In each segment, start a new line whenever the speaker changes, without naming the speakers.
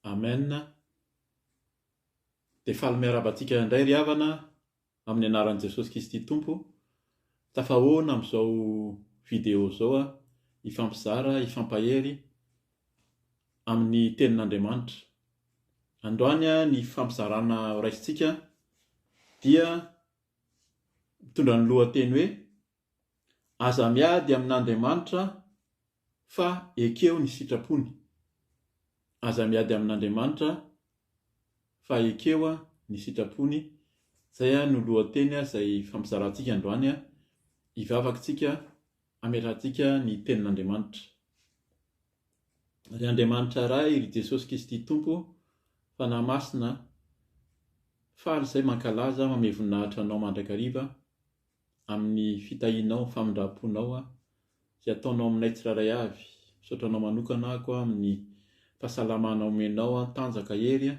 Amen. Dia faly miarahaba antsika indray ry havana amin'ny anaran'i Jesosy Kristy Tompo. Tafahoana amin'izao vidéo izao aho hifampizara, hifampahery amin'ny tenin'Andriamanitra. Androany ny fifampizarana horaisintsika dia mitondra ny lohateny hoe Aza miady amin'Andriamanitra fa ekeo ny sitrapony. Aza miady amin'Andriamanitra fa ekeo ny sitrapony. Izay no lohateny izay hifampizarantsika androany. Hivavaka isika hametrahantsika ny tenin'Andriamanitra. Ry Andriamanitra Ray, ry Jesosy Kristy Tompo, Fanahy Masina, faly izay mankalaza, mamehy voninahitra Anao mandrakariva. amin'ny fitahianao, famindram-ponao izay ataonao aminay tsirairay avy. Misaotra anao manokana aho koa amin'ny fahasalamana omenao, tanjaka, hery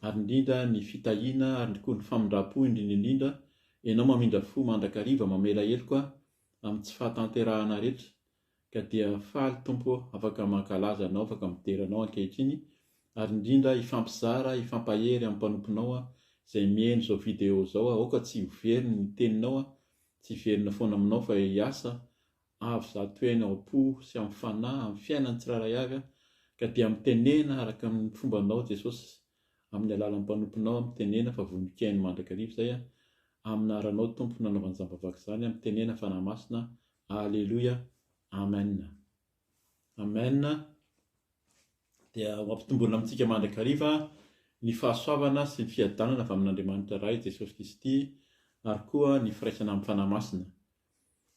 ary indrindra ny fitahiana ary koa ny famindram-po indrindra indrindra. Ianao mamindra fo mandrakariva, mamela heloka amin'ny tsy fahatanterahana rehetra. Ka dia faly Tompo ô, afaka mankalaza Anao, afaka midera Anao ankehitriny, ary indrindra hifampizara, hifampahery amin'ny mpanomponao aho, izay mihaino izao video izao aho, aoka tsy ho very ny teninao aho, tsy hiverina foana aminao fa hiasa avo zatoheny ao am-po sy amin'ny fanahy, amin'ny fiainan'ny tsirairay avy aho, ka dia mitenena araka ny fombanao Jesosy, amin'ny alalan'ny mpanomponao aho, mitenena fa vonon-kihaino mandrakariva izay aho, Aminaranao Tompo nanaovana izany vavaka izany aho, mitenena Fanahy Masina Aleloia Amen Amen dia ho ampitomboina amintsika mandrakariva ny fahasoavana sy ny fiadanana avy amin'Andriamanitra Ray Jesosy Kristy ary koa ny firaisana amin'ny Fanahy Masina.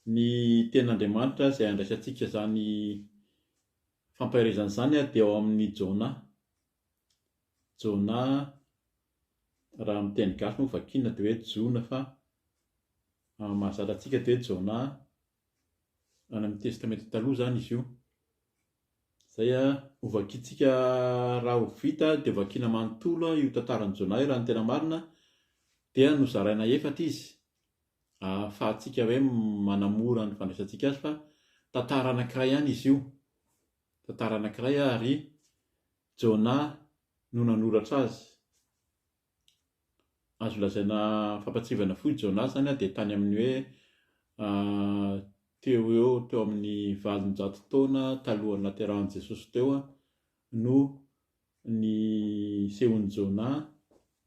Ny tenin'Andriamanitra izay andraisantsika izany fampaherezana izany dia ao amin'ny Jona. Jona raha amin'ny teny gasy moa vakiana dia hoe Jona fa Mahazatra antsika dia hoe Jonah any amin'ny Testamenta Taloha izany izy io. Izay hovakintsika raha ho vita dia hovakiana manontolo io tantaran'i Jonah io raha ny tena marina dia nozaraina efatra izy ahafahantsika hoe manamora ny fandraisantsika azy fa tantara anankiray ihany izy io. Tantara anankiray ary Jonah no nanoratra azy. Azo lazaina fampatsiahivana fohy Jonah izany dia tany amin'ny hoe teo ho eo teo amin'ny 800 taona talohan'ny nahaterahan'i Jesosy teo no nisehoan'i Jonah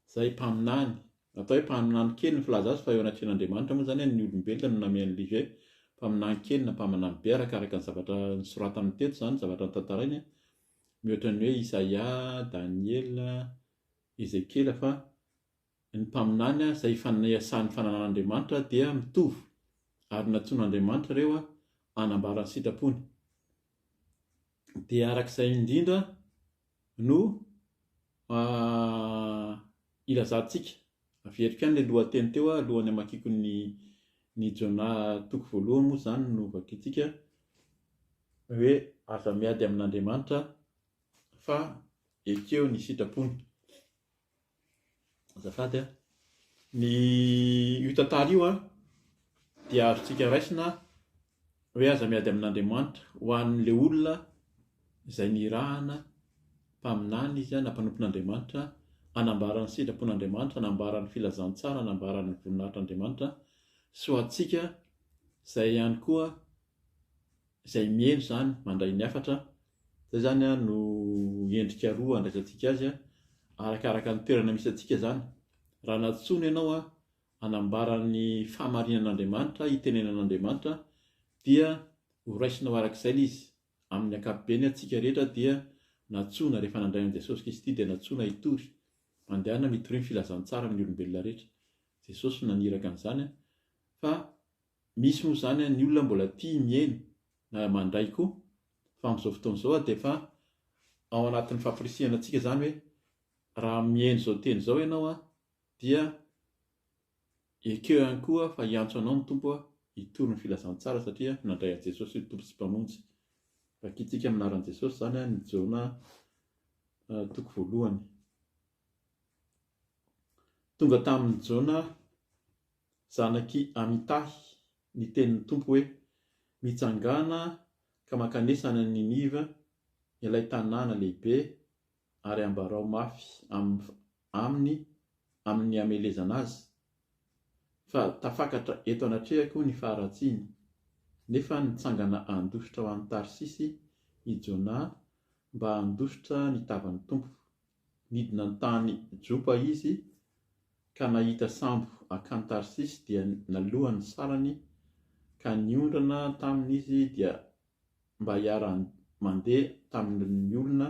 izay mpaminany. Atao hoe mpaminany kely ny filaza azy fa eo anatrehan'Andriamanitra moa izany ny olombelona no namehy an'ilay hoe mpaminany kely na mpaminany be arakaraka ny zavatra nosoratany teto izany, zavatra notantarainy mihoatra ny hoe Isaia, Daniela, Ezekiela fa ny mpaminany izay efa niasan'ny fananan'Andriamanitra dia mitovy ary nantsoin'Andriamanitra ireo hanambara ny sitrapony. Dia araka izay indrindra no ilazantsika, averiko ihany ilay lohateny teo alohan'ny hamakiako ny ny Jona toko voalohany moa izany no vakintsika hoe aza miady amin'Andriamanitra fa ekeo ny sitrapony. Azafady a. Ny io tantara io a dia azontsika raisina hoe aza miady amin'Andriamanitra ho an'le olona izay nirahana mpaminany izy na mpanompon'Andriamanitra hanambara ny sitrapon'Andriamanitra, hanambara ny filazantsara, hanambara ny voninahitr'Andriamanitra sy ho antsika izay ihany koa izay mihaino izany mandray ny hafatra Izay izany no endrika roa andraisantsika azy, arakaraka ny toerana misy antsika izany. Raha nantsoina ianao hanambara ny fahamarinan'Andriamanitra, hitenenan'Andriamanitra, dia ho raisinao araka izay ilay izy. Amin'ny ankapobeny antsika rehetra dia nantsoina, rehefa nandray an'i Jesosy Kristy dia nantsoina hitory. Mandehana mitoria ny filazantsara amin'ny olombelona rehetra. Jesosy no naniraka an'izany fa Misy moa izany ny olona mbola tia mihaino na mandray koa fa amin'izao fotoana izao dia efa ao anatin'ny fampirisihana antsika izany hoe raha mihaino izao teny izao ianao dia ekeo ihany koa fa hiantso anao ny Tompo hitory ny filazantsara satria nandray an'i Jesosy ho Tompo sy Mpamonjy. Vakintsika amin'ny anaran'i Jesosy izany ny Jona toko voalohany. Tonga tamin'i Jona Zanak'i Amitahy, ny tenin'ny Tompo hoe, Mitsangàna ka mankanesa any Niniva, ilay tanàna lehibe, ary ambarao mafy aminy amin'ny hamelezana azy, fa tafakatra eto anatrehako ny faharatsiany. Nefa nitsangana handositra ho any Tarsisy i Jonà mba handositra ny tavan'ny Tompo. Nidina tany Jopa izy ka nahita sambo hankany Tarsisy dia nalohany ny sarany ka niondrana taminy izy dia mba hiara-mandeha tamin'ny olona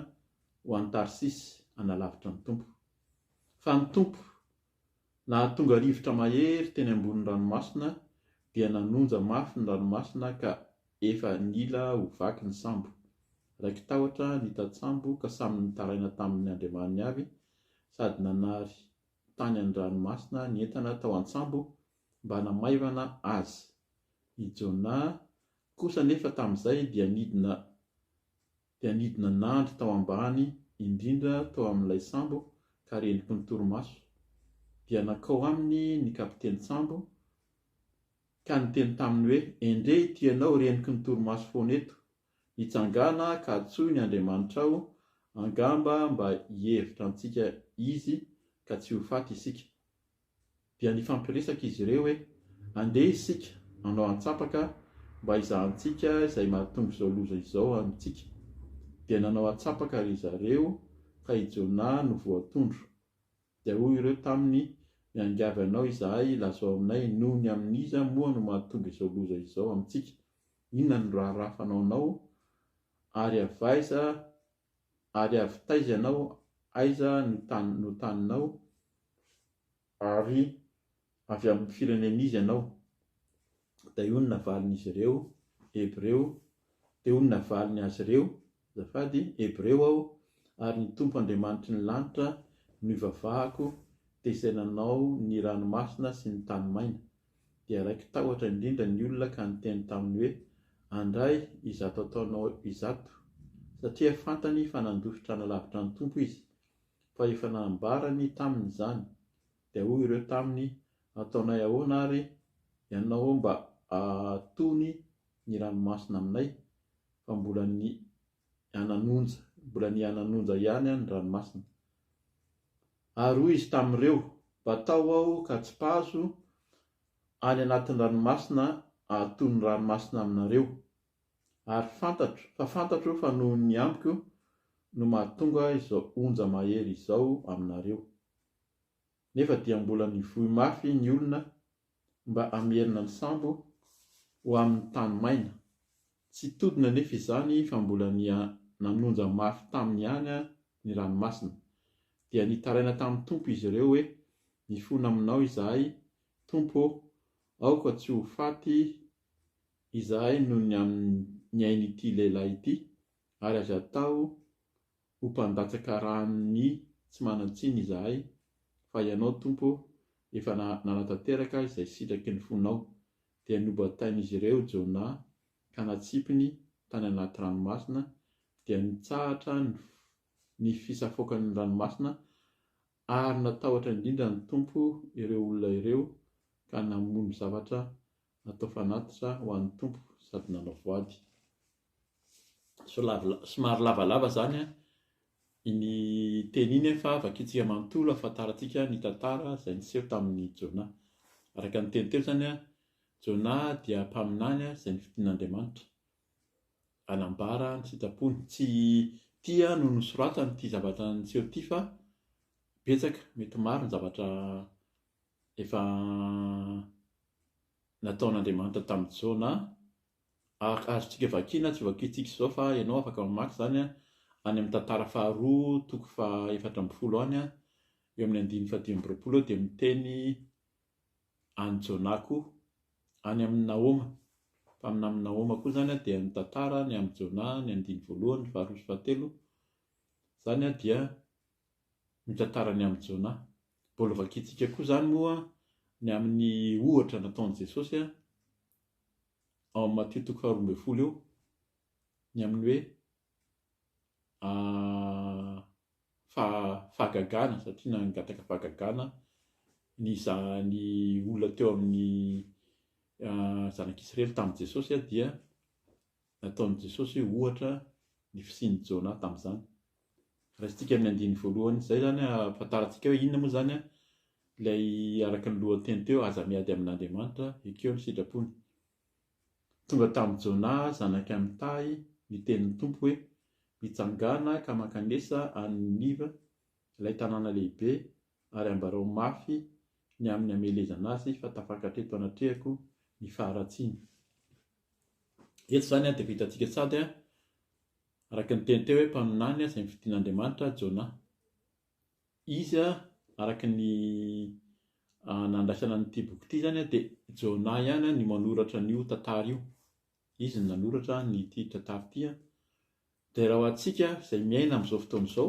ho any Tarsisy hanalavitra ny Tompo. Fa ny Tompo nahatonga rivotra mahery teny ambonin'ny ranomasina dia nanonja mafy ny ranomasina ka efa nila ho vaky ny sambo. Raiki-tahotra ny tantsambo ka samy nitaraina tamin'ny andriamaniny avy sady nanary tany an-dranomasina ny entana tao an-tsambo mba hanamaivana azy. I Jonah kosa anefa tamin'izay dia nidina dia nidina nandry tao ambany indrindra tao amin'ilay sambo ka renoky ny torimaso. Dia nankao aminy ny kapitenin-tsambo ka niteny taminy hoe, Endrey ity ianao renoky ny torimaso foana eto! Mitsangàna ka antsoy ny Andriamanitrao, angamba mba hihevitra antsika Izy ka tsy ho faty isika. Dia nifampiresaka izy ireo hoe, Andeha isika hanao antsapaka mba hizahantsika izay mahatonga izao loza izao amintsika. Dia nanao antsapaka ry zareo ka i Jonah no voatondro. Dia hoy ireo taminy, Miangavy anao izahay, lazao aminay, noho ny amin'iza moa no mahatonga izao loza izao amintsika? Inona no raharaha fanaonao? Ary avy aiza ary avy taiza ianao? Aiza no tany no taninao? Ary avy amin'ny firenen'iza ianao? Dia io no navalin'izy ireo, Hebreo, dia hoy ny navaliny azy ireo, Azafady, Hebreo aho, ary ny Tompo Andriamanitry ny lanitra no ivavahako, dia izay nanao ny ranomasina sy ny tany maina. Dia raiki-tahotra indrindra ny olona ka niteny taminy hoe, Andray izato ataonao izato, satria fantany fa nandositra hanalavitra ny Tompo izy, fa efa nambarany taminy izany. Dia hoy ireo taminy, Ataonay ahoana ary ianao mba hahatony ny ranomasina aminay, fa mbola ny hananonja, mbola ny hananonja ihany ny ranomasina. Ary hoy izy tamin'ireo, Batao aho ka tsipazo any anatin'ny ranomasina hahatony ny ranomasina aminareo. Ary fantatro, fa fantatro fa noho ny amiko no mahatonga izao onja mahery izao aminareo. Nefa dia mbola nivoy mafy ny olona mba hamerina ny sambo ho amin'ny tany maina. Tsy todina anefa izany fa mbola niha nanonja mafy taminy ihany ny ranomasina. Dia nitaraina tamin'ny Tompo izy ireo hoe, Mifona aminao izahay, Tompo ô, aoka tsy ho faty izahay noho ny amin'ny ain'ity lehilahy ity, ary aza atao ho mpandatsaka ràn'ny tsy manan-tsiny izahay, fa Ianao, Tompo ô, efa nanatanteraka izay sitraky ny fonao. Dia nobatain'izy ireo Jonà ka natsipiny tany anaty ranomasina, dia nitsahatra ny fisafoakan'ny ranomasina, ary natahotra indrindra ny Tompo ireo olona ireo ka namono zavatra natao fanatitra ho an'ny Tompo sady nanao voady. Somary lavalava izany iny teny iny fa vakintsika manontolo ahafantarantsika ny tantara izay niseho tamin'i Jonah. Araka ny teny teo izany, Jonah dia mpaminany izay nofidin'Andriamanitra hanambara ny sitrapony. Tsy ity no nosoratany ity zavatra niseho ity fa betsaka, mety maro ny zavatra efa nataon'Andriamanitra tamin'i Jonah Ary azontsika vakiana, tsy vakintsika izao fa ianao afaka mamaky izany any amin'ny tantara faharoa toko faha 14 any, eo amin'ny andininy faha 25 eo dia miteny an'i Jonah koa, any amin'i Nahoma. Mpaminanin'i Nahoma koa izany dia mitantara ny amin'i Jonah, ny andininy voalohany, ny faharoa sy fahatelo. Izany dia mitantara ny amin'i Jonah. Mbola vakintsika koa izany moa ny amin'ny ohatra nataon'i Jesosy ao amin'ny Matio toko faha 12 eo, ny amin'ny hoe fahagagana, satria nangataka fahagagana ny ny olona teo amin'ny zanak'Israely tamin'i Jesosy dia nataon'i Jesosy ohatra ny fisian'i Jona tamin'izany. Raisintsika amin'ny andininy voalohany izay izany ahafantarantsika hoe inona moa izany ilay araka ny lohateny teo, aza miady amin'Andriamanitra, ekeo ny sitrapony. Tonga tamin'i Jonà zanak'i Amitahy ny tenin'ny Tompo hoe, Mitsangàna ka mankanesa any Niniva, ilay tanàna lehibe, ary ambarao mafy ny amin'ny hamelezana azy fa tafakatra eto anatrehako ny faharatsiany. Eto izany dia vitantsika sady araka ny teny teo hoe mpaminany izay nofidin'Andriamanitra Jonà. Izy araka ny nandraisana an'ity boky ity izany dia Jonà ihany no manoratra an'io tantara io. Izy no nanoratra an'ity tantara ity. Dia raha ho antsika izay miaina amin'izao fotoana izao,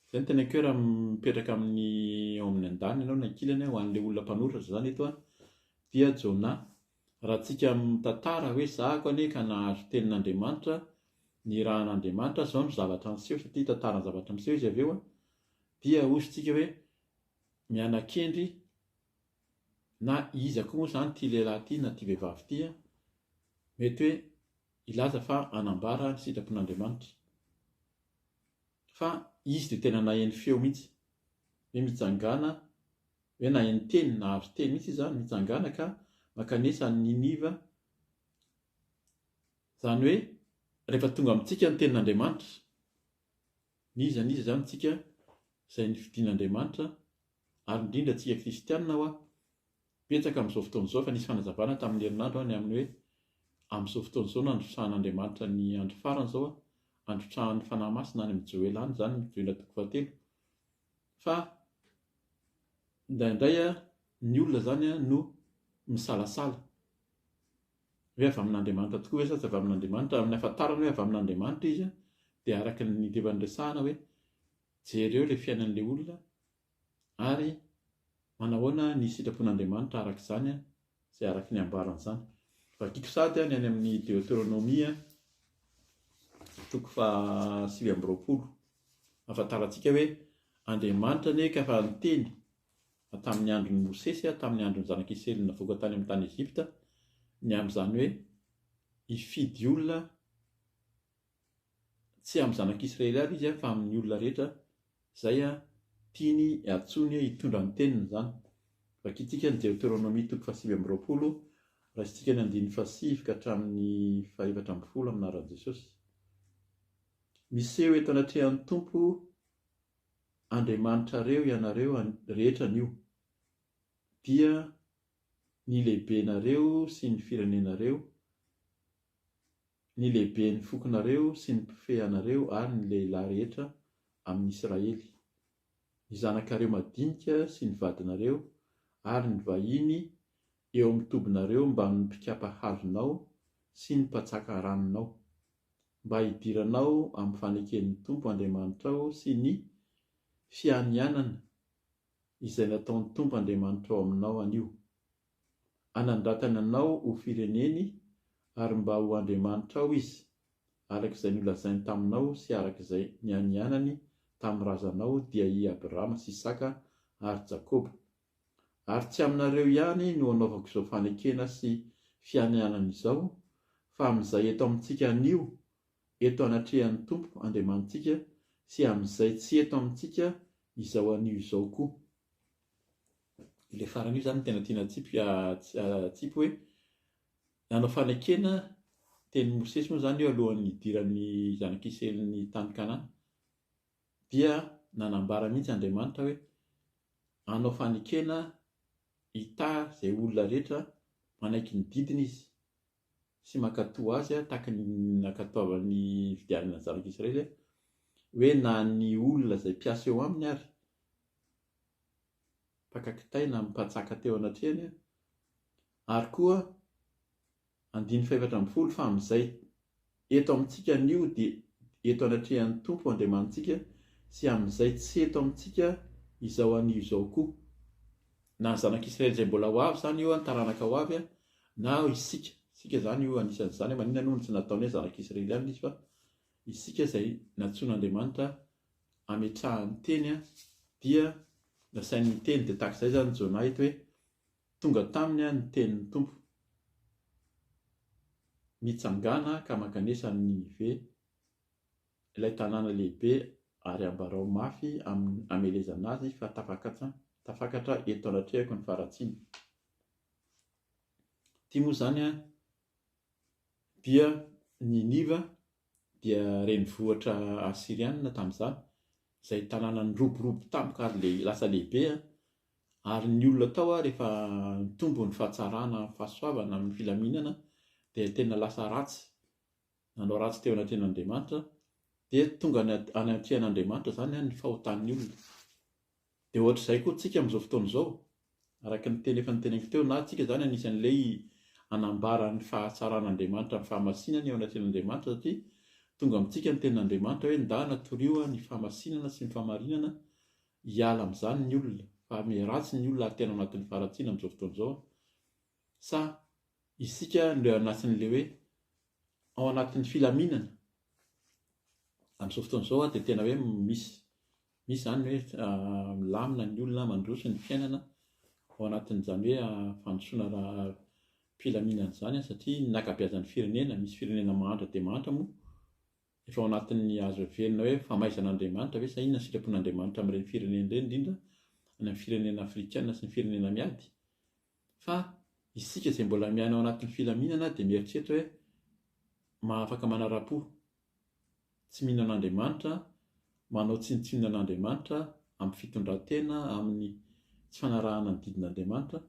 izay no teneniko hoe raha mipetraka amin'ny eo amin'ny andaniny ianao na ankilany ho an'ilay olona mpanoratra izany eto dia Jonà. Raha tsika mitantara hoe zahako anie ka nahazo tenin'Andriamanitra, nirahan'Andriamanitra, zao no zavatra niseho satria hitantara ny zavatra miseho izy avy eo dia hozy tsika hoe mianakendry na iza koa moa zany ity lehilahy ity na ity vehivavy ity mety hoe hilaza fa hanambara ny sitrapon'Andriamanitra. Fa izy dia tena naheno feo mihitsy hoe mitsangàna hoe naheno teny, nahazo teny mihitsy izy izany, mitsangàna ka mankanesa any Niniva. Izany hoe rehefa tonga amintsika ny tenin'Andriamanitra, n'iza n'iza izany tsika izay nifidin'Andriamanitra, ary indrindra tsika kristiana hoa, betsaka amin'izao fotoana izao, efa nisy fanazavana tamin'ny herinandro ny amin'ny hoe amin'izao fotoana izao no androsahan'Andriamanitra ny andro farany izao, androtrahan'ny Fanahy Masina any amin'ny Joela any izany, Joela toko fahatelo, fa indraindray ny olona izany no misalasala hoe avy amin'Andriamanitra tokoa ve sa tsy avy amin'Andriamanitra, amin'ny ahafantarana hoe avy amin'Andriamanitra izy dia araka ny efa niresahana hoe jereo ilay fiainan'ilay olona ary manahoana ny sitrapon'Andriamanitra araka izany izay araka ny ambarany izany. Vakiko sady ny any amin'ny Deoteronomia toko faha 29. Ahafantarantsika hoe Andriamanitra anie ka efa niteny tamin'ny andron'i Mosesy, tamin'ny andron'ny zanak'Israely navoaka tany amin'ny tany Egypta, ny amin'izany hoe hifidy olona tsy amin'ny zanak'Israely ary izy fa amin'ny olona rehetra izay tiany antsoiny hitondra ny teniny izany. Vakintsika ny Deoteronomia toko fahasivy amby 20, raisintsika ny andininy fahasivy ka hatramin'ny fahefatra ambin'ny folo amin'ny anaran'i Jesosy. Miseho eto anatrehan'ny Tompo Andriamanitrareo ianareo rehetra anio, dia ny lehibenareo sy ny firenenareo, ny lehiben'ny fokonareo sy ny mpifehy anareo ary ny lehilahy rehetra amin'i Israely, ny zanakareo madinika sy ny vadinareo ary ny vahiny eo amin'ny tobinareo mbamin'ny mpikapa hazonao sy ny mpatsaka ranonao, mba hidiranao amin'ny faneken'ny Tompo Andriamanitrao sy ny fianianana izay nataon'ny Tompo Andriamanitrao aminao anio. Hanandratany anao ho fireneny ary mba ho Andriamanitrao Izy, araka izay nolazainy taminao sy araka izay nianianany tamin'ny razanao, dia i Abrahama sy Isaka ary Jakoba. Ary tsy aminareo ihany no anaovako izao fanekena sy fianianana izao, fa amin'izay eto amintsika anio, eto anatrehan'ny Tompo Andriamanitsika, sy amin'izay tsy eto amintsika izao anio izao koa. Ilay farany io izany no tena tiana atsipy atsipy hoe nanao fanekena tenin'i Mosesy moa izany io alohan'ny hidiran'ny zanak'Israely ny tany Kanana dia nanambara mihitsy Andriamanitra hoe hanao fanekena hitaha izay olona rehetra manaiky ny didiny izy sy mankatò azy tahaka ny nankatoavany fidianana ny zanak'Israely hoe na ny olona izay mpiasa eo aminy ary mpaka kitay na mpatsaka teo anatrehany ary koa Andininy fahefatra ambin'ny folo, Fa amin'izay eto amintsika anio dia eto anatrehan'ny Tompo Andriamanitsika sy amin'izay tsy eto amintsika izao anio izao koa. Na ny zanak'Israely izay mbola ho avy izany io, ny taranaka ho avy, na isika. Isika izany io anisan'izany, maninona aloha no tsy nataony hoe zanak'Israely ihany ilay izy fa isika izay nantsoin'Andriamanitra hametrahany teny dia nasainy niteny dia tahaka izay izany Jonah eto hoe Tonga taminy ny tenin'ny Tompo, Mitsangàna ka mankanesa any Ninive, Ilay tanàna lehibe ary ambarao mafy amin'ny hamelezana azy fa tafakatra eto anatrehako ny faharatsiany. Ity moa izany dia Niniva dia renivohitra Asyriana tamin'izany, izay tanàna niroborobo tampoka ary lasa lehibe ary ny olona tao rehefa nitombo ny fahatsarana, fahasoavana amin'ny filaminana dia tena lasa ratsy nanao ratsy teo anatrehan'Andriamanitra, dia tonga any anatrehan'Andriamanitra izany ny fahotan'ny olona. Dia ohatr'izay koa tsika amin'izao fotoana izao, araka ny teny efa noteneniko teo, na tsika izany anisan'ilay hanambara ny fahatsaran'Andriamanitra, ny fahamasinany eo anatrehan'Andriamanitra, satria tonga amintsika ny tenin'Andriamanitra hoe ndana torio ny fahamasinana sy ny fahamarinana, hiala amin'izany ny olona, fa miharatsy ny olona ary tena ao anatin'ny faharatsiana amin'izao fotoana izao. Sa isika no anatin'ilay hoe ao anatin'ny filaminana? Amin'izao fotoana izao dia tena hoe misy misy izany hoe milamina ny olona, mandroso ny fiainana ao anatin'izany hoe fandrosoana ara-pilaminana izany satria ny ankabeazan'ny firenena, misy firenena mahantra dia mahantra moa, efa ao anatin'ny azo heverina hoe famaizan'Andriamanitra ve sa inona ny sitrapon'Andriamanitra amin'ireny firenena ireny indrindra any amin'ny firenena afrikana sy ny firenena miady? Fa isika izay mbola miaina ao anatin'ny filaminana dia mieritreritra hoe mahafaka manara-po, tsy mino an'Andriamanitra, manao tsinontsinona an'Andriamanitra amin'ny fitondran-tena, amin'ny tsy fanarahana ny didin'Andriamanitra.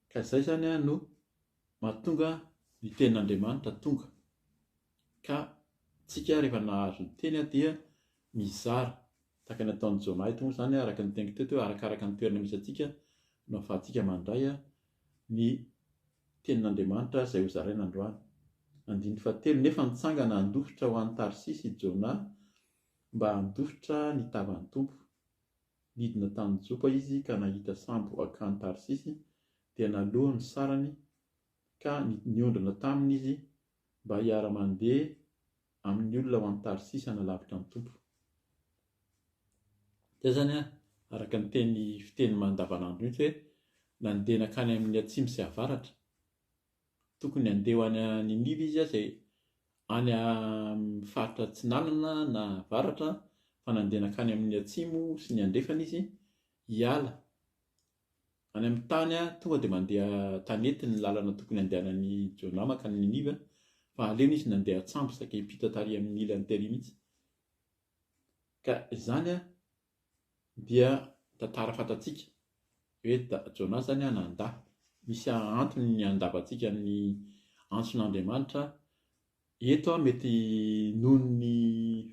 Ka izay izany no mahatonga ny tenin'Andriamanitra tonga. Ka tsika rehefa nahazo ny teny dia mizara Tahaka ny ataon'i Jonah eto moa izany, araka ny teniko teto hoe arakaraka ny toerana misy antsika no ahafahantsika mandray ny Tenin'Andriamanitra izay hozaraina androany. Andininy fahatelo, Nefa nitsangana handositra ho any Tarsisy i Jonah mba handositra ny tavan'ny Tompo. Nidina tany Jopa izy ka nahita sambo hankany Tarsisy, dia naloany ny sarany ka niondrana taminy izy mba hiara-mandeha amin'ny olona ho any Tarsisy hanalavitra ny Tompo. Izay izany an, araka ny teny fiteny mandavanandro mihitsy hoe nandeha nankany amin'ny atsimo sy avaratra. Tokony handeha ho any Niniva izy izay any amin'ny faritra atsinanana na avaratra fa nandeha nankany amin'ny atsimo sy ny andrefana izy hiala Any amin'ny tany tonga dia mandeha tanety ny lalana tokony handehanan'i Jonah mankany Niniva, fa aleony izy nandeha an-tsambo saika hiampita tary amin'ny ilany tery mihitsy. Ka izany dia tantara fantatsika hoe Jonah izany nandà. Misy antony ny handavantsika ny antson'Andriamanitra Eto aho mety noho ny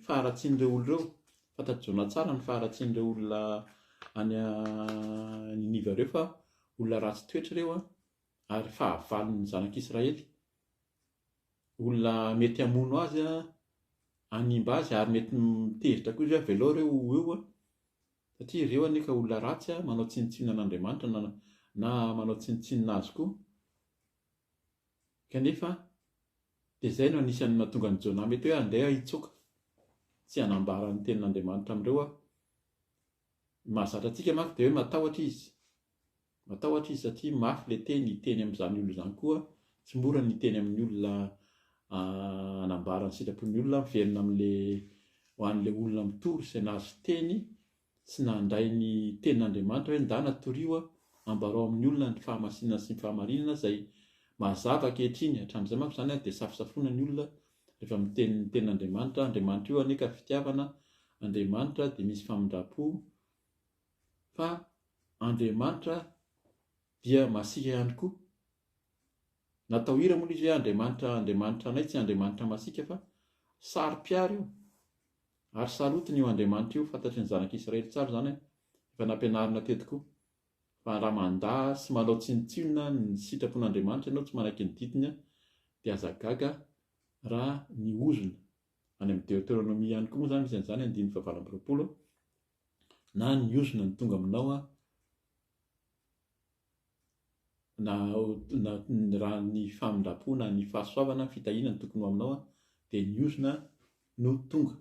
faharatsian'ireo olona ireo, fantatr'i Jonah tsara ny faharatsian'ireo olona any Niniva ireo fa olona ratsy toetra ireo ary fahavalon'ny zanak'Israely. Olona mety hamono azy, hanimba azy ary mety mitezitra koa izy hoe avelao ireo ho eo satria ireo anie ka olona ratsy manao tsinontsinona an'Andriamanitra na manao tsinontsinona azy koa. Kanefa dia izay no anisan'ny nahatonga an'i Jonah mety hoe handeha hitsoaka, tsy hanambara ny tenin'Andriamanitra amin'ireo aho. Ny mahazatra antsika manko dia hoe matahotra izy. Matahotra izy satria mafy ilay teny, hiteny amin'izany olona izany koa, tsy mora ny hiteny amin'ny olona hanambara ny sitrapon'ny olona, miverina amin'ilay ho an'ilay olona mitory izay nahazo teny sy nandray ny tenin'Andriamanitra hoe ndana torio ambarao amin'ny olona ny fahamasinana sy ny fahamarinana izay mazava ankehitriny, hatramin'izay manko izany dia safosafoina ny olona rehefa miteny ny tenin'Andriamanitra, Andriamanitra io anie ka fitiavana, Andriamanitra dia misy famindram-po fa Andriamanitra dia masiaka ihany koa, natao hira moa ilay izy hoe Andriamanitra Andriamanitra anay tsy Andriamanitra masiaka fa saro-piaro io. Ary sarotiny io Andriamanitra io, fantatry ny zanak'Israely tsara izany, efa nampianarina teto koa, fa raha mandà sy manao tsinontsinona ny sitrapon'Andriamanitra ianao, tsy manaiky ny didiny, dia aza gaga raha ny ozona, any amin'ny Deoteronomia ihany koa moa izany misy an'izany, andininy fahavalo amby 20, na ny ozona no tonga aminao, na na raha ny famindram-po na ny fahasoavana, ny fitahiana no tokony ho aminao dia ny ozona no tonga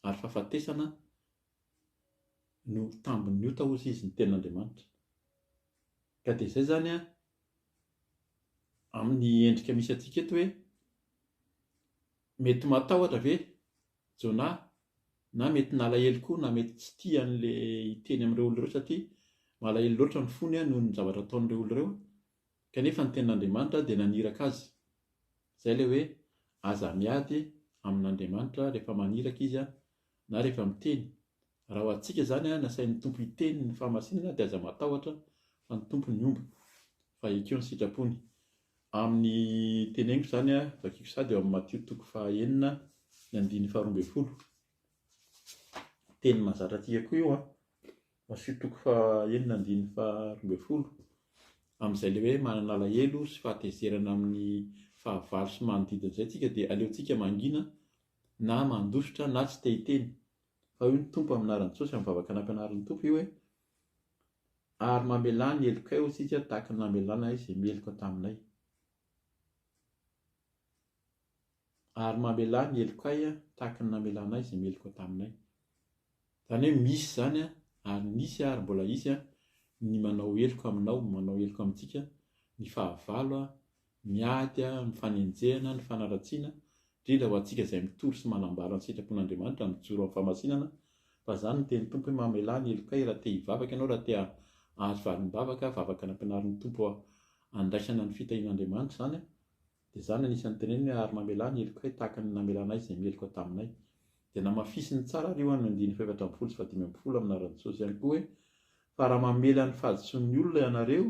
ary fahafatesana no tambin'ny ota hozy izy ny tenin'Andriamanitra. Ka dia izay izany an, amin'ny endrika misy antsika eto hoe mety matahotra ve? Jonah na mety nalahelo koa na mety tsy tia an'le hiteny amin'ireo olona ireo satria malahelo loatra ny fony noho ny zavatra ataon'ireo olona ireo kanefa ny tenin'Andriamanitra dia naniraka azy. Izay ilay hoe aza miady amin'Andriamanitra rehefa maniraka Izy na rehefa miteny. Raha ho antsika izany nasain'ny Tompo hiteny ny fahamasinana dia aza matahotra fa ny Tompo ny homba fa ekeo ny sitrapony. Amin'ny teneniko izany, vakiko sady eo amin'ny Matio toko faha-enina ny andininy faha-12. Teny mahazatra antsika koa io an. Matio toko faha-enina andininy faha-12. Amin'izay ilay hoe manana alahelo sy fahatezerana amin'ny fahavalo sy manodidina izay tsika dia aleontsika mangina na mandositra na tsy te hiteny. Fa hoy ny Tompo amin'ny anaran'i Jesosy amin'ny vavaka nampianarin'ny Tompo io hoe Ary mamelà ny helokay hoy isika tahaka ny namelanay izay meloka taminay. Ary mamelà ny helokay tahaka ny namelanay izay meloka taminay. Izany hoe misy izany ary nisy ary mbola hisy ny manao heloka aminao, manao heloka amintsika, ny fahavalo, Miady ny fanenjehana, ny fanaratsiana, indrindra ho antsika izay mitory sy manambara ny sitrapon'Andriamanitra, mijoro amin'ny fahamasinana, fa izany no tenin'ny Tompo hoe mamelà ny helokay raha te hivavaka ianao, raha te hahazo valim-bavaka, vavaka nampianarin'ny Tompo handraisana ny fitahian'Andriamanitra izany, dia izany anisan'ny teneniny hoe ary mamelà ny helokay tahaka ny namelanay izay meloka taminay. Dia namafisiny tsara ary io any andininy fahefatra ambin'ny folo sy fahadimy ambin'ny folo amin'ny anaran'i Jesosy ihany koa hoe fa raha mamela ny fahadisoan'ny olona ianareo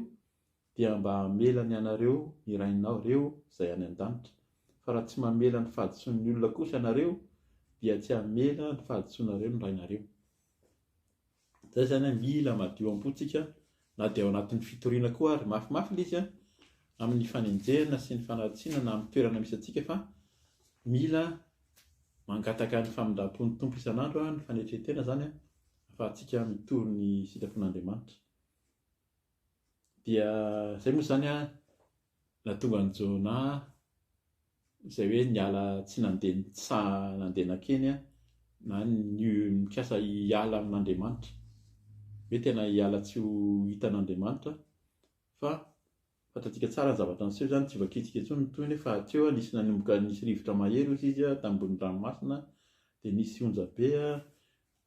dia mba hamela ny anareo ny Rainareo izay any an-danitra, fa raha tsy mamela ny fahadisoan'ny olona kosa ianareo, dia tsy hamela ny fahadisoanareo ny Rainareo. Izay izany an, mila madio am-po tsika na dia ao anatin'ny fitoriana koa ary, mafimafy ilay izy an, amin'ny fanenjehana sy ny fanaratsiana na amin'ny toerana misy antsika fa mila mangataka ny famindram-pon'ny Tompo isan'andro an, ny fanetren-tena izany an, ahafahantsika mitory ny sitrapon'Andriamanitra. Dia izay moa izany an, nahatonga an'i Jonah izay hoe niala tsy nandeha tsy nandeha nankeny an, na nikasa hiala amin'Andriamanitra. Hoe tena hiala tsy ho hitan'Andriamanitra fa fantatsika tsara ny zavatra niseho izany, tsy vakintsika intsony ny tohiny fa hatreo an, nisy nanomboka nisy rivotra mahery hozy izy an, tambony ranomasina dia nisy onja be an,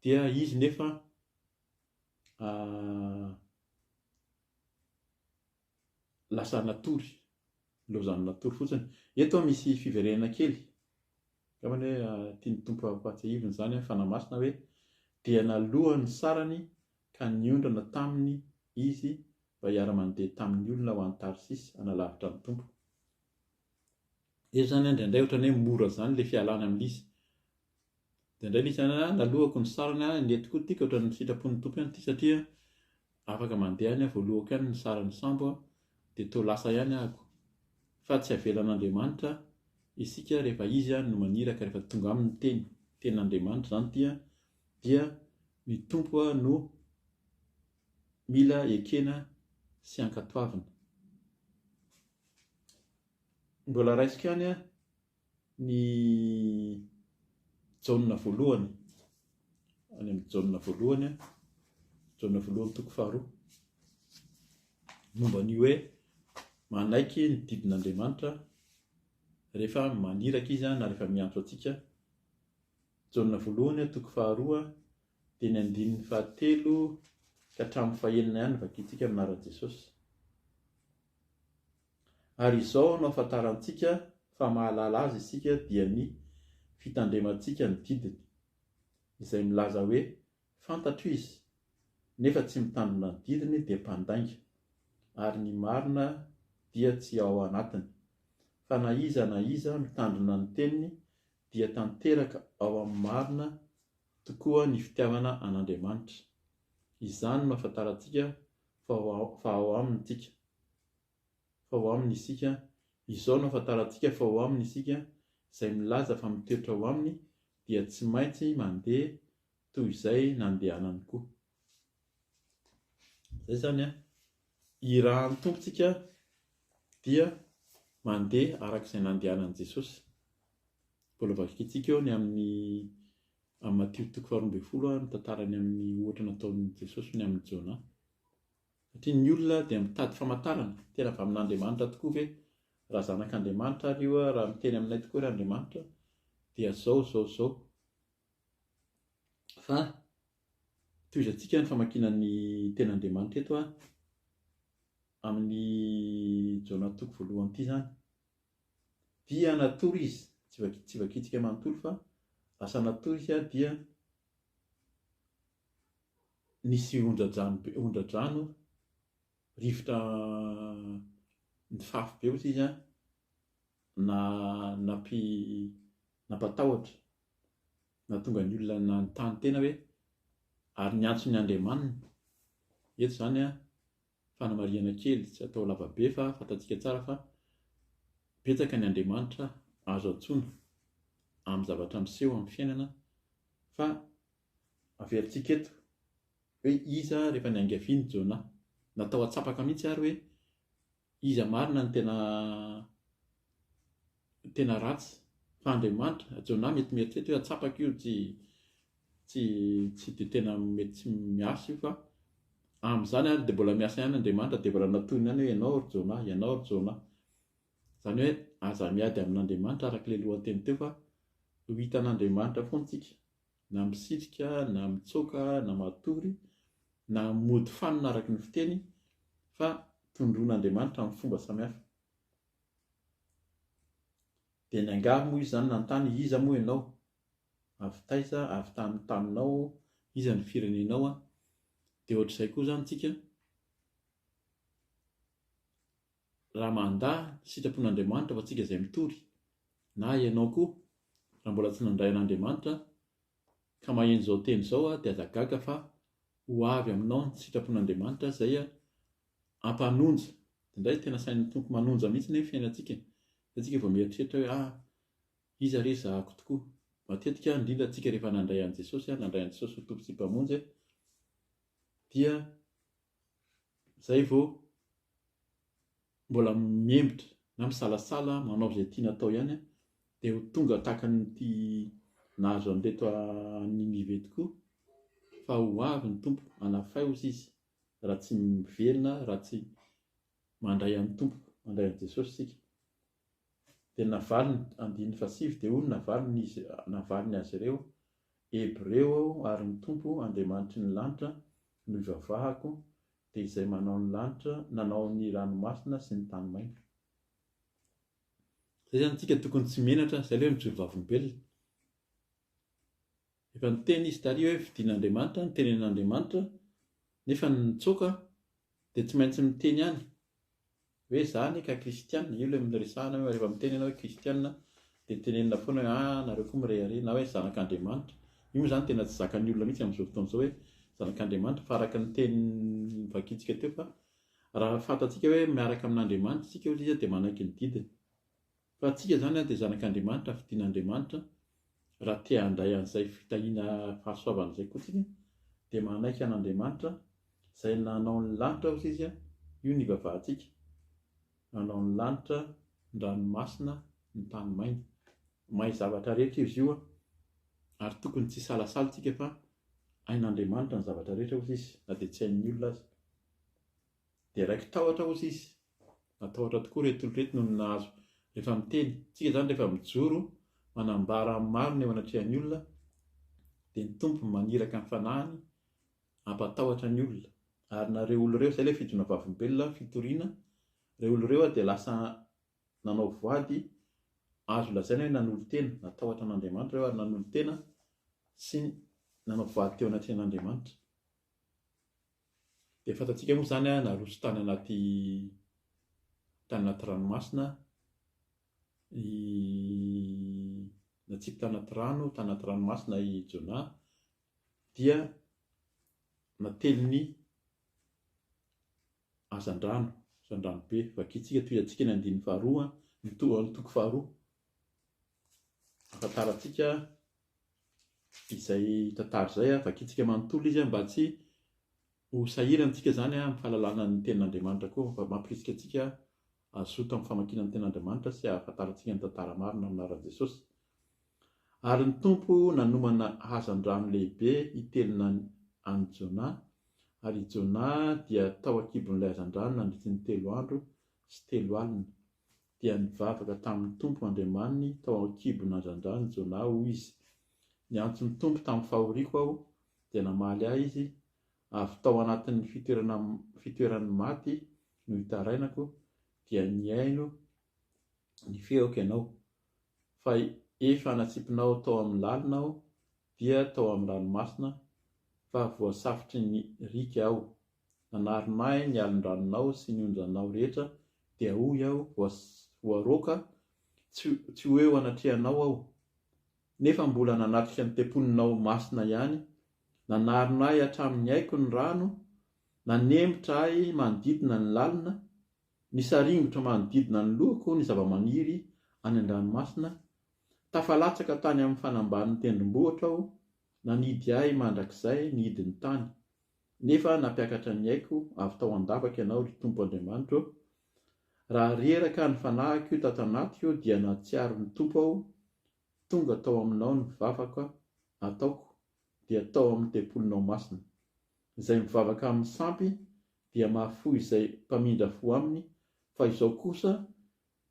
dia izy nefa lasa natory, lozan'ny natory fotsiny. Eto misy fiverenana kely, angambany hoe tian'ny Tompo hampahatsiahivina izany ny Fanahy Masina hoe dia naloany ny sarany ka niondrana taminy izy mba hiara-mandeha tamin'ny olona ho any Tarsisy hanalavitra ny Tompo. Eto izany indraindray ohatran'ny hoe mora izany ilay fialana amin'ilay izy. Indraindray ilay izy izany an, nalohako ny sarany an, nety koa ity ka ohatran'ny sitrapon'ny Tompo ihany ity satria afaka mandeha any aho, voalohako ihany ny saran'ny sambo an, dia toa lasa ihany ahako. Fa tsy avelan'Andriamanitra isika rehefa Izy no maniraka, rehefa tonga aminy ny teny, tenin'Andriamanitra izany ity an, dia ny Tompo no mila ekena sy ankatoavina. Mbola raisiko ihany an, ny Jaona voalohany, any amin'ny Jaona voalohany, Jaona voalohany toko faharoa, momba ny hoe manaiky ny didin'Andriamanitra rehefa maniraka izy na rehefa miantso antsika. Jaona voalohany toko faharoa dia ny andininy fahatelo ka hatramin'ny fahenina ihany vakintsika amin'ny anaran'i Jesosy. Ary izao no ahafantarantsika fa mahalala Azy isika dia ny fitandremantsika ny didiny, izay milaza hoe fantatro Izy, nefa tsy mitandrina ny didiny dia mpandainga, ary ny marina dia tsy ao anatiny. Fa na iza na iza mitandrina ny teniny dia tanteraka ao amin'ny marina tokoa ny fitiavana an'Andriamanitra. Izany no ahafantarantsika fa ao aminy tsika. Fa ao aminy isika, izao no ahafantarantsika fa ao aminy isika, izay milaza fa mitoetra ao aminy dia tsy maintsy mandeha toy izay nandehanany koa. Izay izany an, irahan'ny Tompo tsika dia mandeha araka izay nandehanan'i Jesosy. Mbola vakintsika eo ny amin'ny amin'ny Matio toko faharoa ambin'ny folo ny tantarany amin'ny ohatra nataon'i Jesosy ny amin'i Jonah. Satria ny olona dia mitady famantarana, tena avy amin'Andriamanitra tokoa ve? Raha zanak'Andriamanitra ary io, raha miteny aminay tokoa ary Andriamanitra, dia zao, zao, zao. Fa tohizantsika ny famakiana ny Tenin'Andriamanitra eto amin'ny Jaona toko voalohany ity izany. Dia natory izy, tsy vakintsika manontolo fa lasa natory izy dia nisy ondradrano be, ondradrano, rivotra nifafy be ohatry izy na nampi nampatahotra, nahatonga ny olona nanontany tena hoe ary niantso ny Andriamaniny. Eto izany fanamarihana kely, tsy atao lava be fa fantatsika tsara fa betsaka ny Andriamanitra azo antsoina amin'ny zavatra miseho amin'ny fiainana fa averintsika eto hoe iza rehefa niangavian'i Jonah. Natao atsapaka mihitsy ary hoe Iza marina no tena tena ratsy fa Andriamanitra? Jonah mety mieritreritra hoe atsapako io tsy tsy tsy dia tena mety tsy miasa io fa amin'izany ary dia mbola miasa ihany Andriamanitra dia mbola natohiny ihany hoe ianao ry Jonah, ianao ry Jonah. Izany hoe aza miady amin'Andriamanitra araka ilay lohateny teo fa ho hitan'Andriamanitra foana tsika na misitrika na mitsoaka na matory na mody fanina araka ny fiteny fa tondroin'Andriamanitra amin'ny fomba samihafa. Dia niangavy moa izy izany nanontany, Iza moa ianao? Avy taiza? Avy tamin'ny taninao? Iza ny firenenao? Dia ohatr'izay koa izany tsika, raha mandà ny sitrapon'Andriamanitra ho antsika izay mitory, na ianao koa raha mbola tsy nandray an'Andriamanitra ka maheno izao teny izao dia aza gaga fa ho avy aminao ny sitrapon'Andriamanitra izay hampanonja. Indraindray tena sain'ny Tompo manonja mihitsy anie ny fiainantsika e. Zay tsika vao mieritreritra hoe ah, iza re zahako tokoa. Matetika indrindra tsika rehefa nandray an'i Jesosy, nandray an'i Jesosy ho Tompo sy Mpamonjy dia zay vao mbola miembotra na misalasala manao izay tiana atao ihany dia ho tonga tahaka an'ity nahazo an'ireto any Ninive tokoa fa ho avy ny Tompo hanafay hozy izy raha tsy miverina raha tsy mandray an'ny Tompo mandray an'i Jesosy isika. Dia navaliny, andininy fahasivy, dia hoy ny navaliny izy navaliny azy ireo, Hebreo aho ary ny Tompo Andriamanitry ny lanitra no ivavahako dia izay manao ny lanitra, nanao ny ranomasina sy ny tany maina. Izay izany tsika tokony tsy menatra, izay ilay hoe mijoro vavolombelona. Efa niteny izy tary hoe fidin'Andriamanitra, nitenenan'Andriamanitra, nefa ny nitsoaka dia tsy maintsy miteny ihany hoe za anie ka kristiana, io ilay niresahana hoe rehefa miteny ianao hoe kristiana dia tenenina foana hoe ah nareo koa mirehareha na hoe zanak'Andriamanitra. Io moa izany tena tsy zakan'ny olona mihitsy amin'izao fotoana izao hoe zanak'Andriamanitra fa araka ny teny novakintsika teo fa raha fantatsika hoe miaraka amin'Andriamanitra isika hozy izy dia manaiky ny didiny. Fa antsika izany dia zanak'Andriamanitra, fidin'Andriamanitra, raha te handray an'izay fitahiana fahasoavana izay koa tsika dia manaiky an'Andriamanitra izay nanao ny lanitra hozy izy, io no ivavahantsika, nanao ny lanitra, ny ranomasina, ny tany maina. Mahay zavatra rehetra izy io ary tokony tsy hisalasala tsika fa hain'Andriamanitra ny zavatra rehetra hozy izy na dia tsy hain'ny olona aza. Dia raiki-tahotra hozy izy. Natahotra tokoa ireto olona ireto nony nahazo rehefa miteny. Tsika izany rehefa mijoro manambara ny marina eo anatrehan'ny olona dia ny Tompo maniraka ny fanahiny hampatahotra ny olona. Ary na ireo olona ireo, izay ilay fijoroana vavolombelona, fitoriana, ireo olona ireo dia lasa nanao voady azo lazaina hoe nanolo-tena, natahotra an'Andriamanitra ireo ary nanolo-tena sy nanao voady teo anatrehan'Andriamanitra. Dia fantatsika moa izany naroso tany anaty tany anaty ranomasina i natsipy tany anaty rano tany anaty ranomasina i Jonah dia natelin'ny hazandrano, hazandrano be. Vakintsika tohizantsika ny andininy faharoa, ny toko faharoa. Ahafantarantsika izay tantara izay, vakintsika manontolo izy mba tsy ho sahirana antsika izany amin'ny fahalalana ny tenin'Andriamanitra koa, fa mampirisika antsika hazoto amin'ny famakiana ny tenin'Andriamanitra sy hahafantarantsika ny tantara marina amin'ny anaran'i Jesosy. Ary ny Tompo nanomana hazandrano lehibe hitelina an'i Jonah, ary i Jonah dia tao an-kibon'ilay hazandrano nandritry ny telo andro sy telo alina. Dia nivavaka tamin'ny Tompo Andriamaniny tao an-kibon'hazandrano Jonah, hoy izy, Niantso ny Tompo tamin'ny fahoriako aho, Dia namaly ahy Izy, Avy tao anatin'ny fitoerana fitoeran'ny maty no itarainako, dia nihaino ny feoko Ianao. Fa efa natsipinao tao amin'ny lalina aho, dia tao amin'ny ranomasina, fa voasafotry ny riaka aho. Nanarona ahy ny alon-dranonao sy ny onjanao rehetra, dia hoy aho, Voaroaka tsy tsy ho eo anatrehanao aho. Nefa mbola nanatrika ny tempolinao masina ihany, nanarona ahy hatramin'ny aiko ny rano, nanempotra ahy manodidina ny lalina, nisaringotra manodidina ny lohako ny zavamaniry any an-dranomasina, tafalatsaka tany amin'ny fanambanin'ny tendrombohitra aho, nanidy ahy mandrakizay ny hidin'ny tany. Nefa nampiakatra ny aiko avy tao an-davaka Ianao, ry Tompo Andriamanitro ô. Raha reraka ny fanahiko tato anatiko dia nahatsiaro ny Tompo aho, tonga tao aminao ny vavaka ataoko, dia tao amin'ny tempolinao masina. Izay mivavaka amin'ny sampy dia mahafoy izay mpamindra fo aminy, fa izao kosa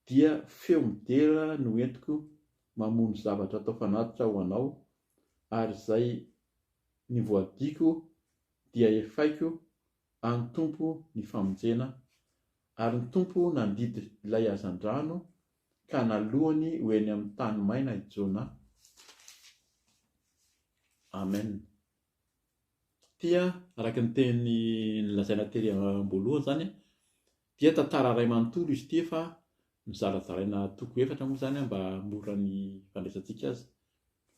dia feo midera no entiko mamono zavatra atao fanatitra ho Anao, ary izay Ny voadiko dia efaiko an'ny Tompo ny famonjena, ary ny Tompo nandidy ilay hazandrano ka nalohany ho eny amin'ny tany maina i Jona. Amen. Ity araka ny teny nolazaina tery am-boalohany izany dia tantara iray manontolo izy ity fa nozarazaraina toko efatra moa izany mba hahamora ny fandraisantsika azy.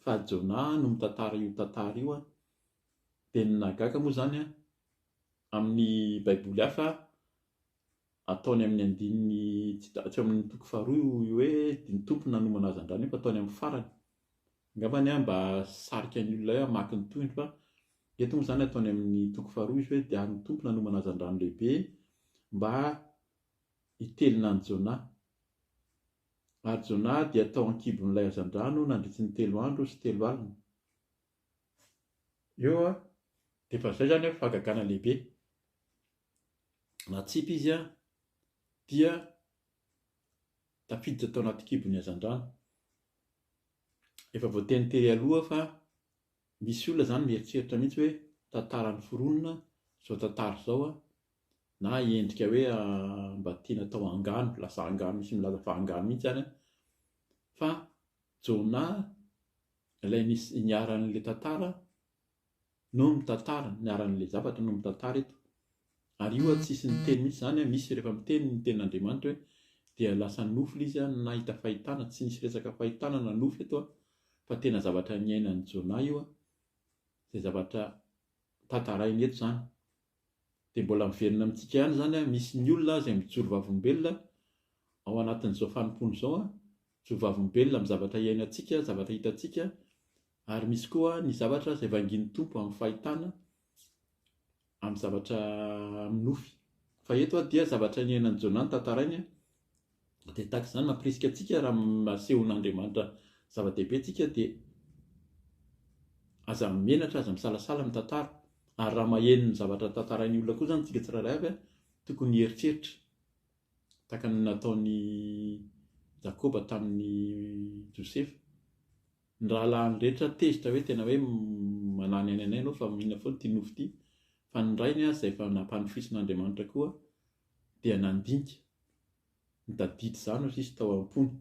Fa Jonah no mitantara io tantara io an! Dia ny nahagaga moa izany an, amin'ny baiboly hafa ataony amin'ny andininy tsy tsy ao amin'ny toko faharoa io hoe ny Tompo nanomana hazandrano io fa ataony amin'ny farany. Angambany an mba hahasarika ny olona hoe hamaky ny tohiny fa eto moa izany ataony amin'ny toko faharoa izy hoe dia ary ny Tompo nanomana hazandrano lehibe mba hitelina an'i Jonah. Ary Jonah dia tao an-kibon'ilay hazandrano nandritry ny telo andro sy telo alina. Eo a, dia efa izay izany fahagagana lehibe. Natsipy izy a, dia tafiditra tao anaty kibon'ny hazandrano. Efa voateny tery aloha fa misy olona izany mieritreritra mihitsy hoe tantara noforonina izao tantara izao a, na endrika hoe mba tiana atao angano, lasa angano, misy milaza fa angano mihitsy any an, fa Jonah ilay nisy niharan'ilay tantara no mitantara, niharan'ilay zavatra no mitantara eto. Ary io tsisy niteny mihitsy izany an, misy rehefa miteny ny tenin'Andriamanitra hoe dia lasa nofy ilay izy an, nahita fahitana, tsy nisy resaka fahitana na nofy eto an, fa tena zavatra niainan'i Jonah io an, izay zavatra tantarainy eto izany. Dia mbola miverina amintsika ihany izany an, misy ny olona izay mijoro vavolombelona ao anatin'izao fanompoana izao an, mijoro vavolombelona amin'ny zavatra iainantsika, zavatra hitantsika, ary misy koa ny zavatra izay vangian'ny Tompo amin'ny fahitana, amin'ny zavatra amin'ny nofy. Fa eto dia zavatra niainan'i Jonah no tantarainy an, Dia tahaka izany mampirisika antsika raha asehon'Andriamanitra zava-dehibe antsika dia aza menatra, aza misalasala mitantara. Ary raha maheno ny zavatra tantarain'ny olona koa izany isika tsirairay avy, tokony hieritreritra tahaka ny nataon'i Jakoba tamin'i Josefa. Ny rahalahiny rehetra tezitra hoe tena hoe manany aina anay ianao fa inona foana ity nofy ity. Fa ny rainy izay efa nampanofisin'Andriamanitra koa dia nandinika. Nitadidy izany hoy izy tao am-pony.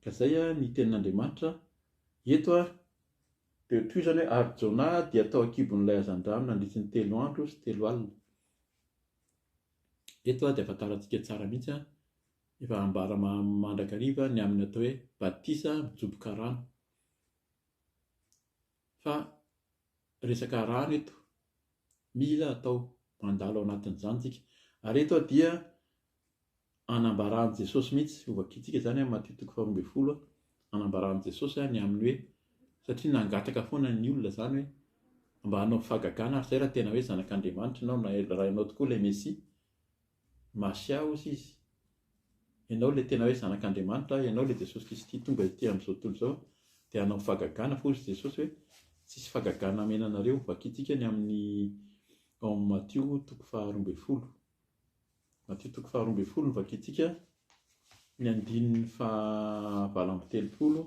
Ka izay ny tenin'Andriamanitra eto ary dia tohizany hoe ary Jonah dia tao an-kibon'ilay hazandrano nandritry ny telo andro sy telo alina. Eto dia ahafantarantsika tsara mihitsy efa ambara mandrakariva ny amin'ny atao hoe batisa mijoboka rano. Fa resaka rano eto Mila atao mandalo ao anatin'izany tsika. Ary eto dia anambaran'i Jesosy mihitsy, ho vakintsika izany amin'ny Matio toko faharoa ambin'ny folo, anambaran'i Jesosy ny amin'ny hoe, satria nangataka foana ny olona izany hoe mba hanao fahagagana ary izay raha tena hoe zanak'Andriamanitra ianao na raha ianao tokoa ilay Mesia. Masia hozy izy. Ianao ilay tena hoe zanak'Andriamanitra, ianao ilay Jesosy Kristy tonga ety amin'izao tontolo izao dia hanao fahagagana fa hozy Jesosy hoe tsisy fahagagana hamena anareo. Vakintsika ny amin'ny ao amin'ny Matio toko faha-12. Matio toko faha-12 no vakintsika ny andininy faha-38.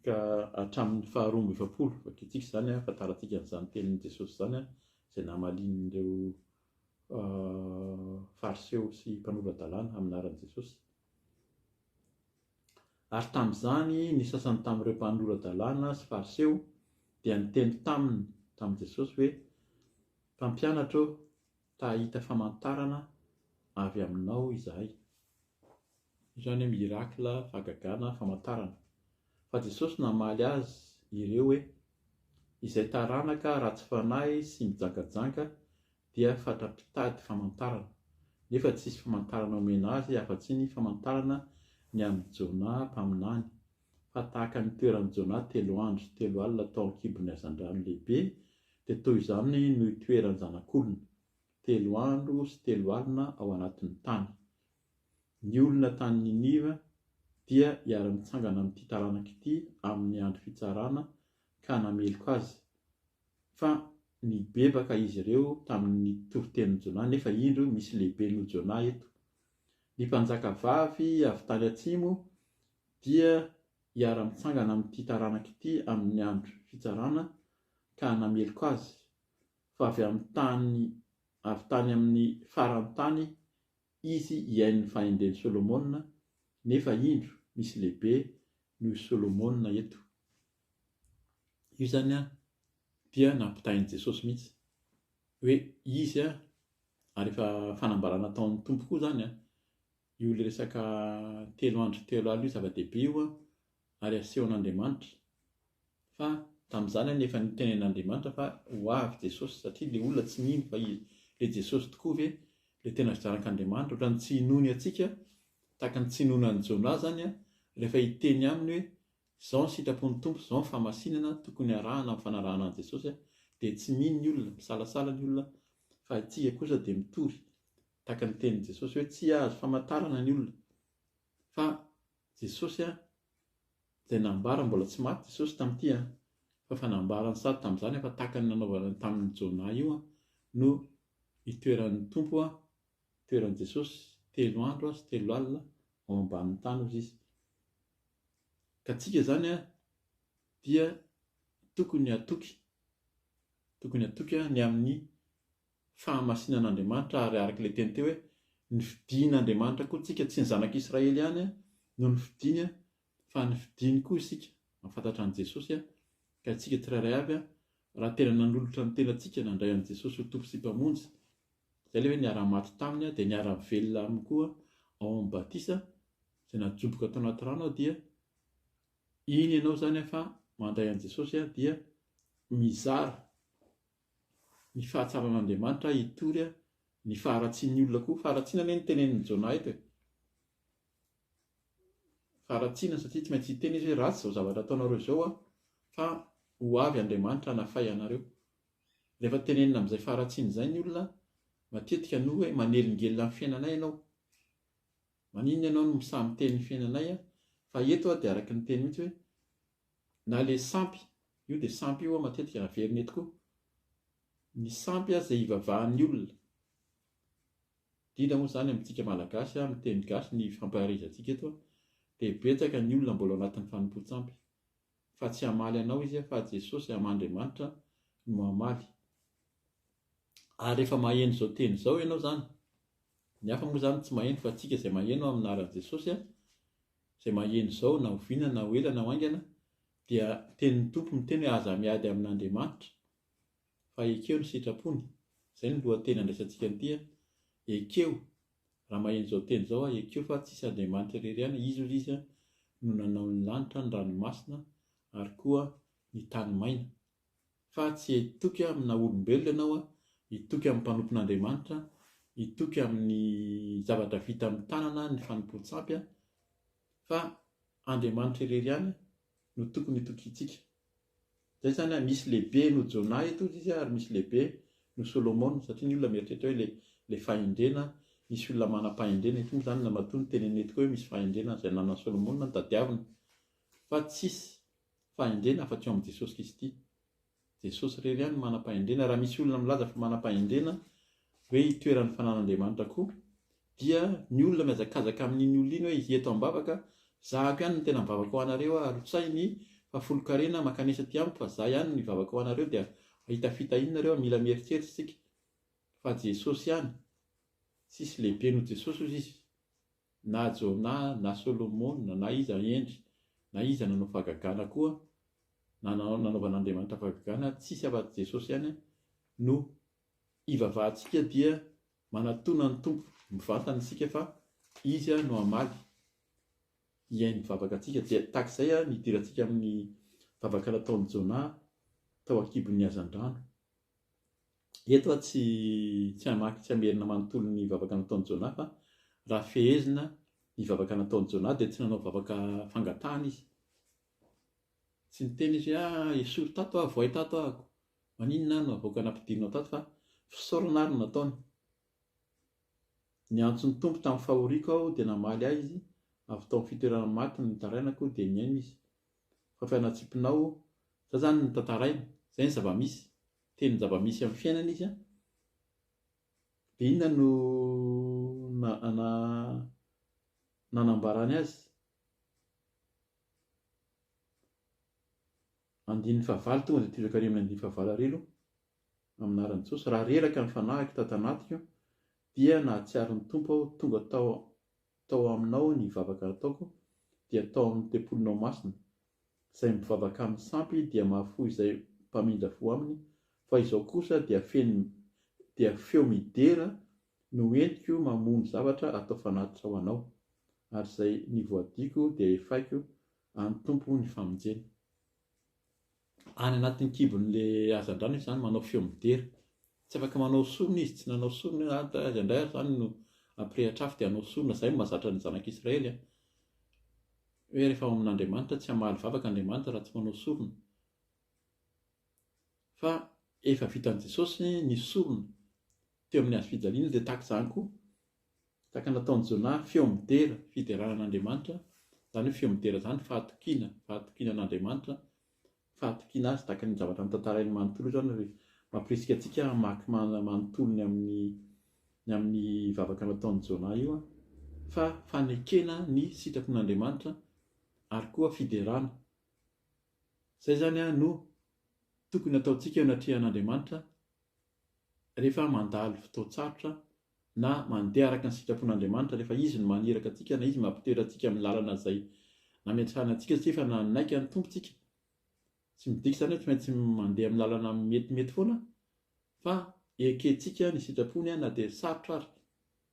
Ka hatramin'ny faharoa amby 40, vakintsika izany, ahafantarantsika an'izany tenin'i Jesosy izany, izay namalian'ireo Fariseo sy mpanora-dalàna amin'ny anaran'i Jesosy. Ary tamin'izany ny sasany tamin'ireo mpanora-dalàna sy Fariseo dia niteny taminy, tamin'i Jesosy, hoe, Mpampianatra ô, ta hahita famantarana avy aminao izahay. Io izany hoe miracle, fahagagana, famantarana. Fa Jesosy namaly azy ireo hoe, Izay taranaka ratsy fanahy sy mijangajanga dia fatra-pitady famantarana, nefa tsy hisy famantarana omena azy afa-tsy ny famantarana ny amin'i Jonah mpaminany, fa tahaka ny nitoeran'i Jonah telo andro sy telo alina tao an-kibon'ny hazandrano lehibe, dia toy izany no hitoeran'ny Zanak'olona, telo andro sy telo alina ao anatin'ny tany. Ny olona tany Niniva dia hiara-mitsangana amin'ity taranaka ity amin'ny andro fitsarana ka hanameloka azy, fa nibebaka izy ireo tamin'ny toritenin'i Jonah, nefa indro misy lehibe noho Jonah eto. Ny mpanjakavavy avy tany atsimo dia hiara-mitsangana amin'ity taranaka ity amin'ny andro fitsarana ka hanameloka azy, fa avy amin'ny tany avy tany amin'ny faran'ny tany izy hihaino ny fahendren'i Solomona, nefa indro misy lehibe noho i Solomona eto. Io izany dia nampitahain'i Jesosy mihitsy hoe izy ary efa fanambarana ataon'ny Tompo koa izany io ilay resaka telo andro telo alina io zava-dehibe io ary asehon'Andriamanitra Fa tamin'izany anefa nitenen'Andriamanitra fa ho avy Jesosy satria le olona tsy nino fa izy le Jesosy tokoa ve le tena zanak'Andriamanitra ohatran'ny tsy inoany antsika tahaka ny tsy inoana an'i Jonah zany rehefa hiteny aminy hoe zao ny sitrapon'ny Tompo zao ny fahamasinana tokony arahana amin'ny fanarahana an'i Jesosy dia tsy mino ny olona misalasala ny olona fa itsika kosa dia mitory tahaka ny tenin'i Jesosy hoe tsy hahazo famantarana ny olona fa Jesosy Izay nambara mbola tsy maty Jesosy tamin'ity an, fa efa nambarany sady tamin'izany fa tahaka ny nanaovana tamin'i Jonah io an, no itoeran'ny Tompo an, itoeran'i Jesosy telo andro sy telo alina ao ambanin'ny tany hozy izy. Ka tsika izany an dia tokony hatoky, tokony hatoky an ny amin'ny fahamasinan'Andriamanitra ary araka ilay teny teo hoe nifidin'Andriamanitra koa tsika, tsy ny zanak'Israely ihany no nifidiny fa nifidiny koa isika mahafantatra an'i Jesosy ka isika tsirairay avy raha tena nanolotra ny tenantsika nandray an'i Jesosy ho Tompo sy Mpamonjy, izay ilay hoe niara-maty taminy dia niara-velona aminy koa ao amin'ny batisa izay najoboka tao anaty rano dia iny ianao izany fa mandray an'i Jesosy dia mizara ny fahatsaran'Andriamanitra hitory ny faharatsian'ny olona koa. Faharatsiana anie no tenenin'i Jonah eto e. Faharatsiana satria tsy maintsy hiteny izy hoe ratsy izao zavatra ataonareo izao an, fa ho avy Andriamanitra hanafay anareo. Rehefa tenenina amin'izay faharatsiana izay ny olona, matetika no hoe manelingelina ny fiainanay ianao. Maninona ianao no misaha miteny ny fiainanay an, fa eto aho dia araka ny teny mihitsy hoe Na le sampy, io dia sampy io matetika averina eto koa, ny sampy izay ivavahan'ny olona, indrindra moa izany amintsika Malagasy amin'ny teny gasy ny fampaherezantsika eto dia betsaka ny olona mbola ao anatin'ny fanompoan-tsampy fa tsy hamaly anao izy fa Jesosy Andriamanitra no hamaly. Ary rehefa maheno izao teny izao ianao izany, ny hafa moa izany tsy maheno fa tsika izay maheno amin'ny anaran'i Jesosy Izay maheno izao na oviana na ho ela na ho haingana dia tenin'ny Tompo miteny hoe aza miady amin'Andriamanitra fa ekeo ny sitrapony. Izay no lohateny andraisantsika an'ity a. Ekeo, raha maheno izao teny izao aho, ekeo fa tsisy Andriamanitra irery ihany, Izy hozy Izy no nanao ny lanitra, ny ranomasina ary koa ny tany maina. Fa tsy hitoky amina olombelona ianao, hitoky amin'ny mpanompon'Andriamanitra, hitoky amin'ny zavatra vita amin'ny tanana, ny fanompoan-tsampy, fa Andriamanitra irery ihany no tokony hitokiantsika. Izay izany, misy lehibe noho Jonah eto hozy izy ary misy lehibe noho Solomona, satria ny olona mieritreritra hoe ilay fahendrena, misy olona manam-pahendrena eto moa izany matoa nitenenina eto koa hoe misy fahendrena izay nanan'i Solomona no tadiavina, fa tsisy fahendrena afa-tsy ao amin'i Jesosy Kristy. Jesosy irery ihany no manam-pahendrena. Raha misy olona milaza fa manam-pahendrena hoe itoeran'ny fanan'Andriamanitra koa, dia ny olona mihazakazaka amin'iny olona iny hoe eto am-bavaka, zahako ihany no tena mivavaka ho anareo aho, arotsahy ny Fahafolonkarena mankanesa aty amiko fa za ihany no hivavaka ho anareo dia hahita fitahiana nareo mila mieritreritra isika fa Jesosy ihany tsisy lehibe noho Jesosy hozy izy na Jonah na Solomona na iza hendry na iza nanao fahagagana koa na nanaovan'Andriamanitra fahagagana tsisy afa-tsy Jesosy ihany no hivavahantsika dia manatona ny Tompo mivantana isika fa Izy no hamaly hihaino ny vavaka antsika. Dia tahaka izay ny hidirantsika amin'ny vavaka nataon'i Jonah tao an-kibon'ny hazandrano. Eto aho tsy tsy hamaky tsy hamerina manontolo ny vavaka nataon'i Jonah fa raha fehezina ny vavaka nataon'i Jonah dia tsy nanao vavaka fangatahana izy. Tsy niteny izy hoe ah esory tato aho, avoay tato aho, maninona aho no avoaka nampidirinao tato fa fisaorana ary no nataony. Niantso ny Tompo tamin'ny fahoriako aho dia namaly ahy Izy, avy tao amin'ny fitoeran'ny maty no nitarainako dia nihaino Izy. Fa fa natsipinao, zay zany no tantaraina, zay ny zava-misy, teny zava-misy amin'ny fiainana izy an, dia inona no na na nanambarany azy? Andininy fahavalo tonga dia tohizako ary amin'ny andininy fahavalo ary aloha. Amin'ny anaran'i Jesosy, raha reraka ny fanahiko tato anatiko, dia nahatsiaro ny Tompo aho, tonga tao tao aminao ny vavaka nataoko, dia tao amin'ny tempolinao masina. Izay mivavaka amin'ny sampy dia mahafoy izay mpamindra fo aminy, fa izao kosa dia feno dia feo midera no entiko mamono zavatra atao fanatitra ho anao, ary izay nivoadiako dia efaiko an'ny Tompo ny famonjena. Any anatin'ny kibon'le hazandrano izy zany manao feo midera. Tsy afaka manao sorona izy, tsy nanao sorona izy, aiza indray ary zany no hampirehitra afo dia hanao sorona, zay no mahazatra ny zanak'Israely an. Hoe rehefa ao amin'Andriamanitra tsy hamaly vavaka Andriamanitra raha tsy manao sorona. Fa efa vitan'i Jesosy ny sorona teo amin'ny hazo fijaliana dia tahaka izany koa, tahaka nataon'i Jonah, feo midera, fiderana an'Andriamanitra, izany hoe feo midera izany fahatokiana, fahatokiana an'Andriamanitra, fahatokiana azy, tahaka ny zavatra notantarainy manontolo io izany ry mampirisika antsika hamaky manontolo ny amin'ny ny amin'ny vavaka nataon'i Jonah io fa fanekena ny sitrapon'Andriamanitra ary koa fiderana. Izay izany no tokony hataontsika eo anatrehan'Andriamanitra rehefa mandalo fotoan-tsarotra na mandeha araka ny sitrapon'Andriamanitra, rehefa Izy no maniraka antsika na Izy mampitoetra antsika amin'ny lalana izay nametrahany antsika satria efa nanaiky an'ny Tompo tsika. Tsy midika izany hoe tsy maintsy mandeha amin'ny lalana metimety foana fa ekentsika ny sitrapony na dia sarotra ary.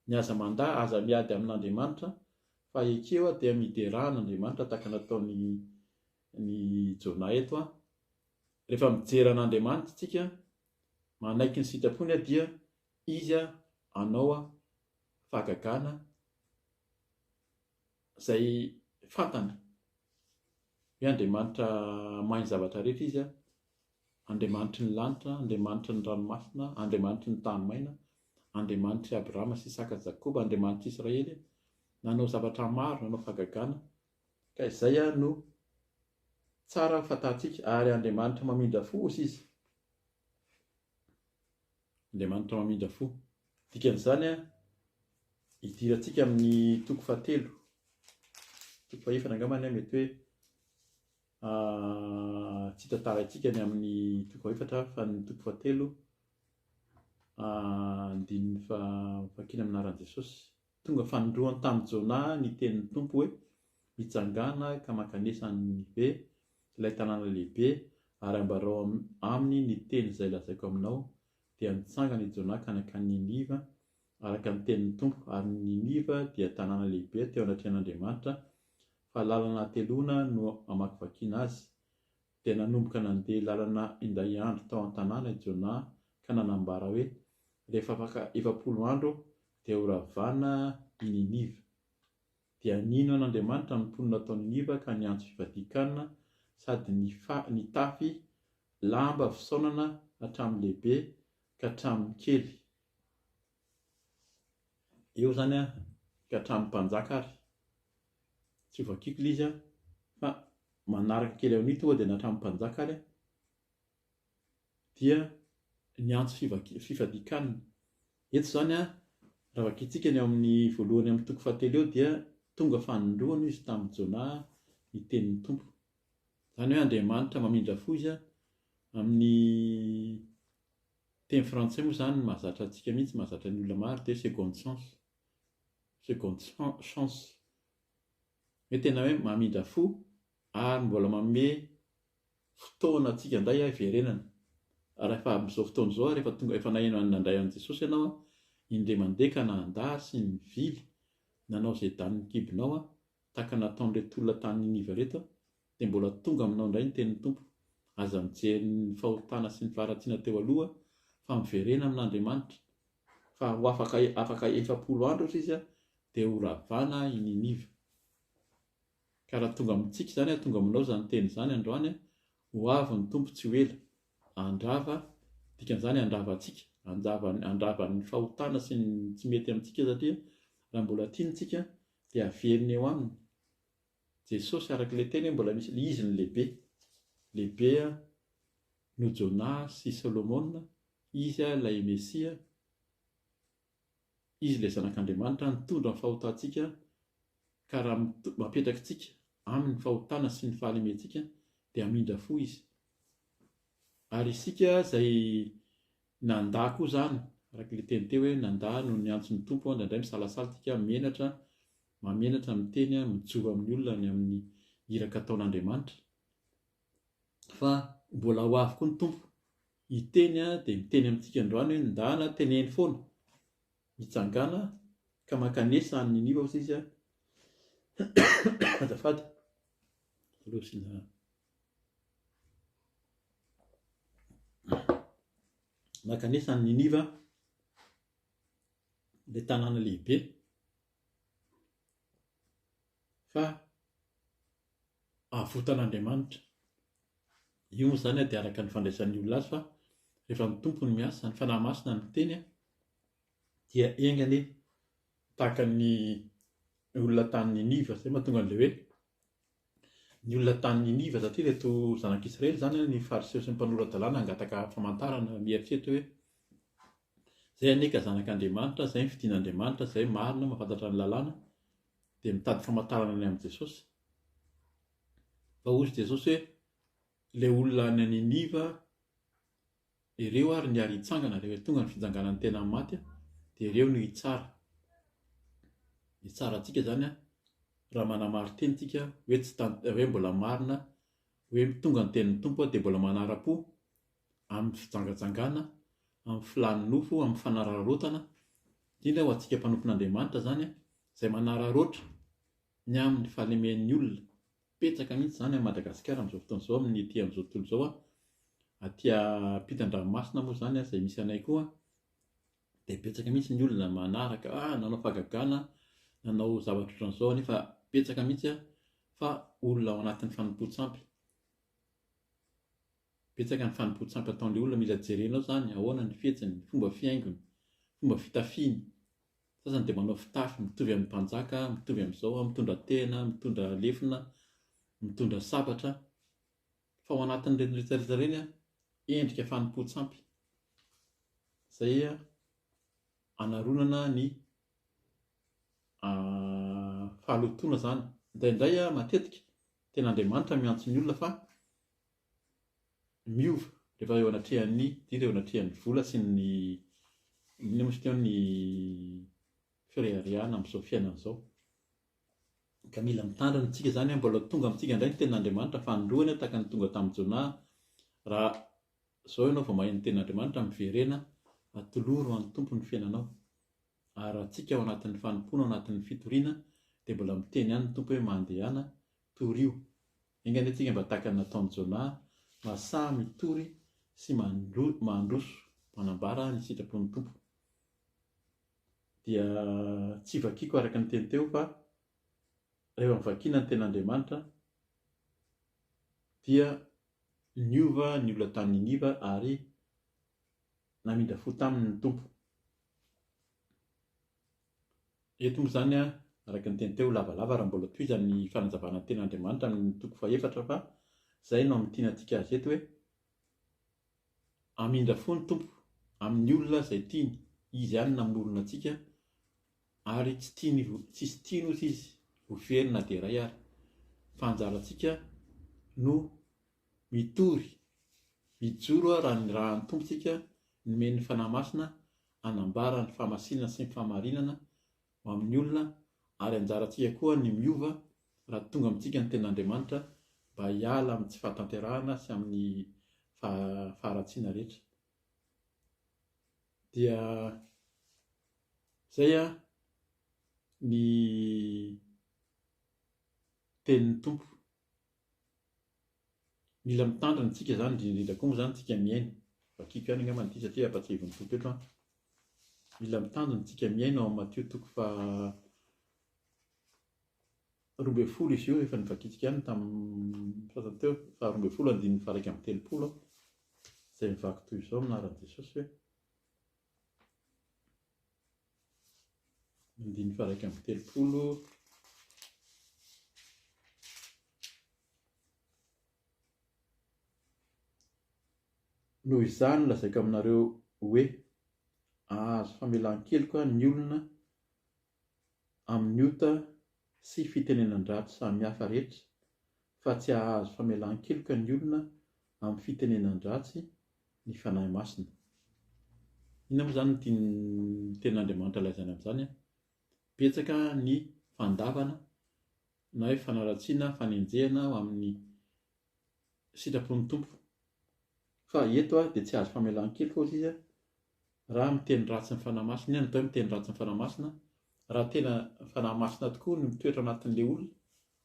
Ny aza mandà, aza miady amin'Andriamanitra fa ekeo dia miderà an'Andriamanitra tahaka nataon'i ny Jonah eto. Rehefa mijery an'Andriamanitra isika, manaiky ny sitrapony dia Izy hanao fahagagana izay fantany hoe Andriamanitra mahay ny zavatra rehetra Izy, Andriamanitry ny lanitra, Andriamanitry ny ranomasina, Andriamanitry ny tany maina, Andriamanitr'i Abrahama sy Isaka Jakoba, Andriamanitr'i Israely, nanao zavatra maro, nanao fahagagana, ka izay no tsara ho fantatsika, ary Andriamanitra mamindra fo hozy Izy. Andriamanitra mamindra fo. Dikan'izany, hidirantsika amin'ny toko fahatelo, toko fahefatra angambany mety hoe tsy tantaraintsika ny amin'ny toko fahefatra fa ny toko fahatelo andininy faha-vakina amin'ny anaran'i Jesosy. Tonga fanindroany tamin'i Jonà ny tenin'ny Tompo hoe, Mitsangàna ka mankanesa any Ninive, ilay tanàna lehibe, ary ambarao aminy ny teny izay lazaiko aminao. Dia nitsangana i Jonà ka nankany Niniva, araka ny tenin'ny Tompo. Ary Niniva dia tanàna lehibe teo anatrehan'Andriamanitra, fa lalana hateloana no hamakivakiana azy. Dia nanomboka nandeha lalana indray andro tao an-tanàna i Jonà ka nanambara hoe, Rehefa afaka 40 andro dia horavana i Niniva. Dia nino an'Andriamanitra ny mponina tao Niniva ka niantso fifadian-kanina sady nitafy lamba fisaonana hatramin'ny lehibe ka hatramin'ny kely. Eo izany ka hatramin'ny mpanjaka ary. Tsy hovakiko ilay izy fa manaraka kely amin'io tonga dia na hatramin'ny mpanjaka ary dia niantso fifadian-kanina. Eto izany raha vakintsika ny ao amin'ny voalohany amin'ny toko fahatelo eo dia tonga fanindroany izy tamin'i Jonah ny tenin'ny Tompo. Izany hoe Andriamanitra mamindra fo Izy amin'ny teny frantsay moa izany mahazatra antsika mihitsy, mahazatra ny olona maro dia seconde chance, seconde chance. Hoe tena hoe mamindra fo ary mbola manome fotoana antsika indray hiverenana. Ary efa amin'izao fotoana izao ary efa tonga efa naheno nandray an'i Jesosy ianao indray mandeha ka nandà sy nivily nanao izay danin'ny kibonao tahaka nataon'ireto olona tany Niniva ireto dia mbola tonga aminao indray ny tenin'ny Tompo. Aza mijery ny fahotana sy ny faharatsiana teo aloha fa miverena amin'Andriamanitra fa ho afaka afaka 40 andro izy dia ho ravana i Niniva. Ka raha tonga amintsika izany, tonga aminao izany teny izany androany, ho avy ny Tompo tsy ho ela, handrava, dikan'izany handrava antsika, handrava, handrava ny fahotana sy ny tsy mety amintsika satria raha mbola tiany tsika dia averiny eo aminy Jesosy araka ilay teny hoe mbola misy, Izy no lehibe, lehibe noho Jonah sy Solomona, Izy ilay Mesia, Izy ilay Zanak'Andriamanitra nitondra ny fahotantsika ka raha mapetraka antsika Aminy ny fahotana sy ny fahalementsika dia hamindra fo Izy. Ary isika izay nandà koa izany, araka ilay teny teo hoe nandà noho ny antson'ny Tompo, indraindray misalasala isika, menatra, mahamenatra miteny, mijoro amin'ny olona ny amin'ny iraka ataon'Andriamanitra. Fa mbola ho avy koa ny Tompo hiteny dia miteny amintsika androany hoe ndana teneno foana, mitsangàna ka mankanesa any Niniva hozy izy azafady aleo asiana mankanesa any Niniva ilay tanàna lehibe fa avotan'Andriamanitra. Io moa izany dia araka ny fandraisan'ny olona azy fa rehefa ny Tompo no miasa, ny Fanahy Masina no miteny dia enga anie tahaka ny olona tany Niniva, izay mahatonga an'ilay hoe ny olona tany Niniva satria ireto zanak'Israely izany ny Fariseo sy ny mpanora-dalàna hangataka famantarana mieritreritra hoe izay anie ka zanak'Andriamanitra, izay ny fidin'Andriamanitra, izay marina mahafantatra ny lalàna dia mitady famantarana ny amin'i Jesosy. Fa hozy Jesosy hoe, ilay olona any Niniva, ireo ary ny ary hitsangana, rehefa tonga ny fitsanganan'ny tena amin'ny maty, dia ireo no hitsara. Hitsara antsika izany raha manamarin-teny tsika hoe tsy hoe mbola marina, hoe tonga ny tenin'ny Tompo dia mbola manara-po amin'ny fijangajangana, amin'ny filàn'ny nofo, amin'ny fanararaotana, indrindra ho antsika mpanompon'Andriamanitra izany, izay manararaotra ny amin'ny fahalemen'ny olona. Betsaka mihitsy izany any Madagasikara amin'izao fotoana izao, amin'ny ety amin'izao tontolo izao, aty ampitan-dranomasina moa izany izay misy anay koa, dia betsaka mihitsy ny olona manaraka, ah nanao fahagagana, nanao zavatra ohatran'izao, nefa betsaka mihitsy fa olona ao anatin'ny fanompoan-tsampy. Betsaka ny fanompoan-tsampy ataon'ilay olona, mila jerenao izany, ahoana ny fihetsiny, ny fomba fihaingony, fomba fitafiny. Ny sasany dia manao fitafy mitovy amin'ny mpanjaka, mitovy amin'izao, mitondra tehina, mitondra lefona, mitondra sabatra. Fa ao anatin'ireny rehetra rehetra ireny, endrika fanompoan-tsampy izay anaronana ny fahalotoana izany. Indraindray, matetika, tena Andriamanitra miantso ny olona fa miova rehefa eo anatrehan'ny, indrindra eo anatrehan'ny vola sy ny inona moa izy teo, ny fireharehana amin'izao fiainana izao. Ka mila mitandrina isika izany, mbola tonga amintsika indray ny tenin'Andriamanitra fanindroany tahaka ny tonga tamin'i Jonah, raha izao ianao vao maheno ny tenin'Andriamanitra, miverena, atoloro an'ny Tompo ny fiainanao. Ary raha tsika ao anatin'ny fanompoana, ao anatin'ny fitoriana, dia mbola miteny ihany ny Tompo hoe mandehana, torio. Enga anie tsika mba tahaka ny nataon'i Jonah, mahasahy mitory sy mandroso, manambara ny sitrapon'ny Tompo. Dia tsy vakiako araka ny teny teo fa rehefa mivakiana ny tenin'Andriamanitra dia niova ny olona tany Niniva ary namindra fo taminy ny Tompo. Eto moa izany, araka ny teny teo, lavalava raha mbola tohizana ny fanazavana ny tenin'Andriamanitra amin'ny toko fahefatra fa izay no hamintinantsika azy eto hoe, Hamindra fo ny Tompo amin'ny olona izay tiany, Izy ihany namorona antsika ary tsy tiany tsisy tiany hozy Izy ho very na dia iray ary, fa anjarantsika no. Mitory, mijoro raha nirahan'ny Tompo tsika nomen'ny Fanahy Masina hanambara ny fahamasinana sy ny fahamarinana ho amin'ny olona ary anjarantsika koa ny miova raha tonga amintsika ny Tenin'Andriamanitra mba hiala amin'ny tsy fahatanterahana sy amin'ny faharatsiana rehetra. Dia izay ny tenin'ny Tompo. Mila mitandrina tsika izany, indrindra indrindra koa moa izany tsika mihaino. Vakiko ihany angamba ity satria ampatsiahivin'ny Tompo eto an. Mila mitandrina tsika mihaino ao amin'ny Matio toko faha 12 izy io, efa novakintsika ihany tamin'ny sasany teo, faha 12 andininy faha 31 izay mivaky toy izao amin'ny anaran'i Jesosy hoe Andininy faha 31. Noho izany lazaiko aminareo hoe, hahazo famelan-keloka ny olona amin'ny ota sy fitenenan-dratsy samihafa rehetra, fa tsy hahazo famelan-keloka ny olona amin'ny fitenenan-dratsy ny Fanahy Masina. Inona moa izany no tian'ny Tenin'Andriamanitra lazaina amin'izany? Betsaka ny fandavana na hoe fanaratsiana, fanenjehana ho amin'ny sitrapon'ny Tompo. Fa eto dia tsy azo famelan-keloka hozy izy raha miteny ratsy ny Fanahy Masina. Inona no atao hoe miteny ratsy ny Fanahy Masina? Raha tena Fanahy Masina tokoa no mitoetra ao anatin'ilay olona,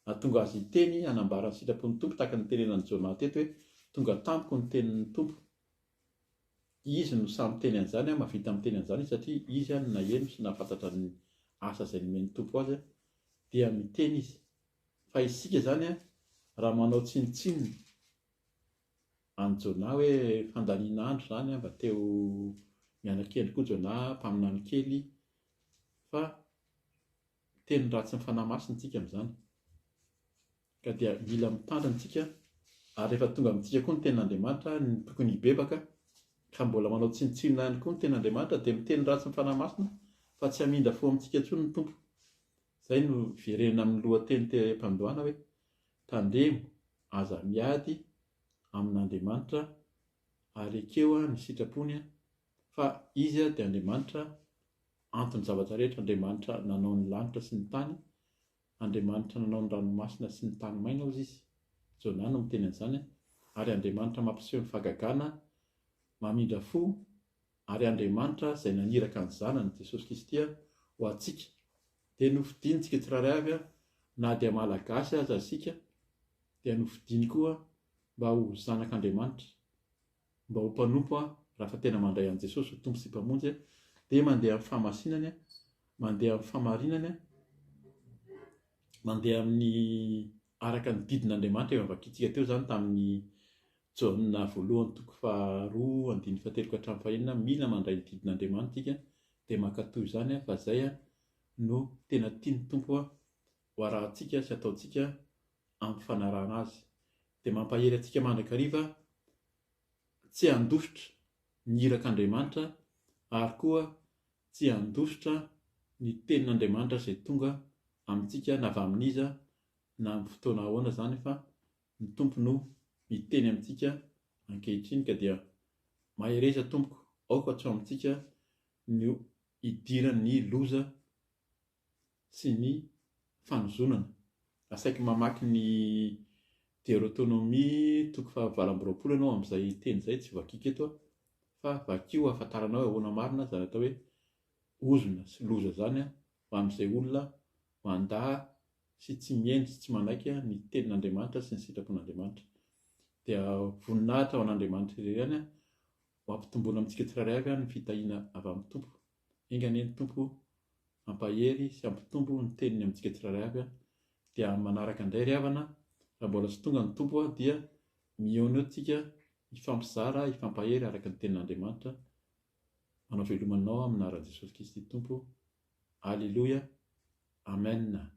nahatonga azy hiteny hanambara ny sitrapon'ny Tompo tahaka ny nitenenan'i Jonah teto hoe, Tonga tamiko ny tenin'ny Tompo. Izy no sahy miteny an'izany, mahavita miteny an'izany izy satria izy no naheno sy nahafantatra ny asa izay nomen'ny Tompo azy, dia miteny izy. Fa isika izany raha manao tsinontsinona an'i Jonah hoe fandaniana andro izany, mba te ho miana-kendry koa Jonah, mpaminany kely, fa teny ratsin'ny Fanahy Masina isika amin'izany. Ka dia mila mitandrina isika, ary rehefa tonga amintsika koa ny tenin'Andriamanitra, ny tokony hibebaka, ka mbola manao tsinontsinona ihany koa ny tenin'Andriamanitra, dia miteny ratsy ny Fanahy Masina, fa tsy hamindra fo amintsika intsony ny Tompo. Izay no hiverenana amin'ny lohateny tery am-pandohana hoe, Tandremo, aza miady amin'Andriamanitra, ary ekeo ny sitrapony, fa Izy dia Andriamanitra anton'ny zavatra rehetra, Andriamanitra nanao ny lanitra sy ny tany, Andriamanitra nanao ny ranomasina sy ny tany maina hozy izy, Jonah no miteny an'izany, ary Andriamanitra mampiseho ny fahagagana, mamindra fo, ary Andriamanitra izay naniraka ny Zanany, Jesosy Kristy, ho antsika. Dia nofidiny tsika tsirairay avy, na dia Malagasy aza isika, dia nofidiny koa mba ho zanak'Andriamanitra. mba ho mpanompo aho raha fa tena mandray an'i Jesosy ho Tompo sy Mpamonjy aho dia mandeha amin'ny fahamasinany aho, mandeha amin'ny fahamarinany aho, mandeha amin'ny araka ny didin'Andriamanitra efa vakintsika teo izany tamin'ny Jaona voalohany toko faharoa andininy fahatelo ka hatramin'ny fahenina, mila mandray ny didin'Andriamanitra isika dia mankatò izany aho fa izay no tena tian'ny Tompo ho arahantsika sy ataontsika amin'ny fanarahana azy. Dia mampahery antsika mandrakariva tsy handositra ny irak'Andriamanitra ary koa tsy handositra ny tenin'Andriamanitra izay tonga amintsika na avy amin'iza na amin'ny fotoana ahoana izany fa ny Tompo no miteny amintsika ankehitriny ka dia mahereza tompoko aoka tsy ho amintsika no hidiran'ny loza sy ny fanozonana. Asaiko mamaky ny Derotonomia toko faha 28 ianao amin'izay teny izay, tsy vakiko eto fa vakio ahafantaranao hoe ahoana marina izany atao hoe ozona sy loza izany ho an'izay olona mandà sy tsy mihaino sy tsy manaiky ny tenin'Andriamanitra sy ny sitrapon'Andriamanitra. Dia voninahitra ho an'Andriamanitra irery ihany ho ampitomboina amintsika tsirairay avy ny fitahiana avy amin'ny Tompo. Enga anie ny Tompo hampahery sy hampitombo ny teniny amintsika tsirairay avy dia amin'ny manaraka indray ry havana raha mbola tsy tonga ny Tompo dia mihaona eo tsika hifampizara hifampahery araka ny tenin'Andriamanitra manao veloma anao amin'ny anaran'i Jesosy Kristy Tompo Aleloia Amen.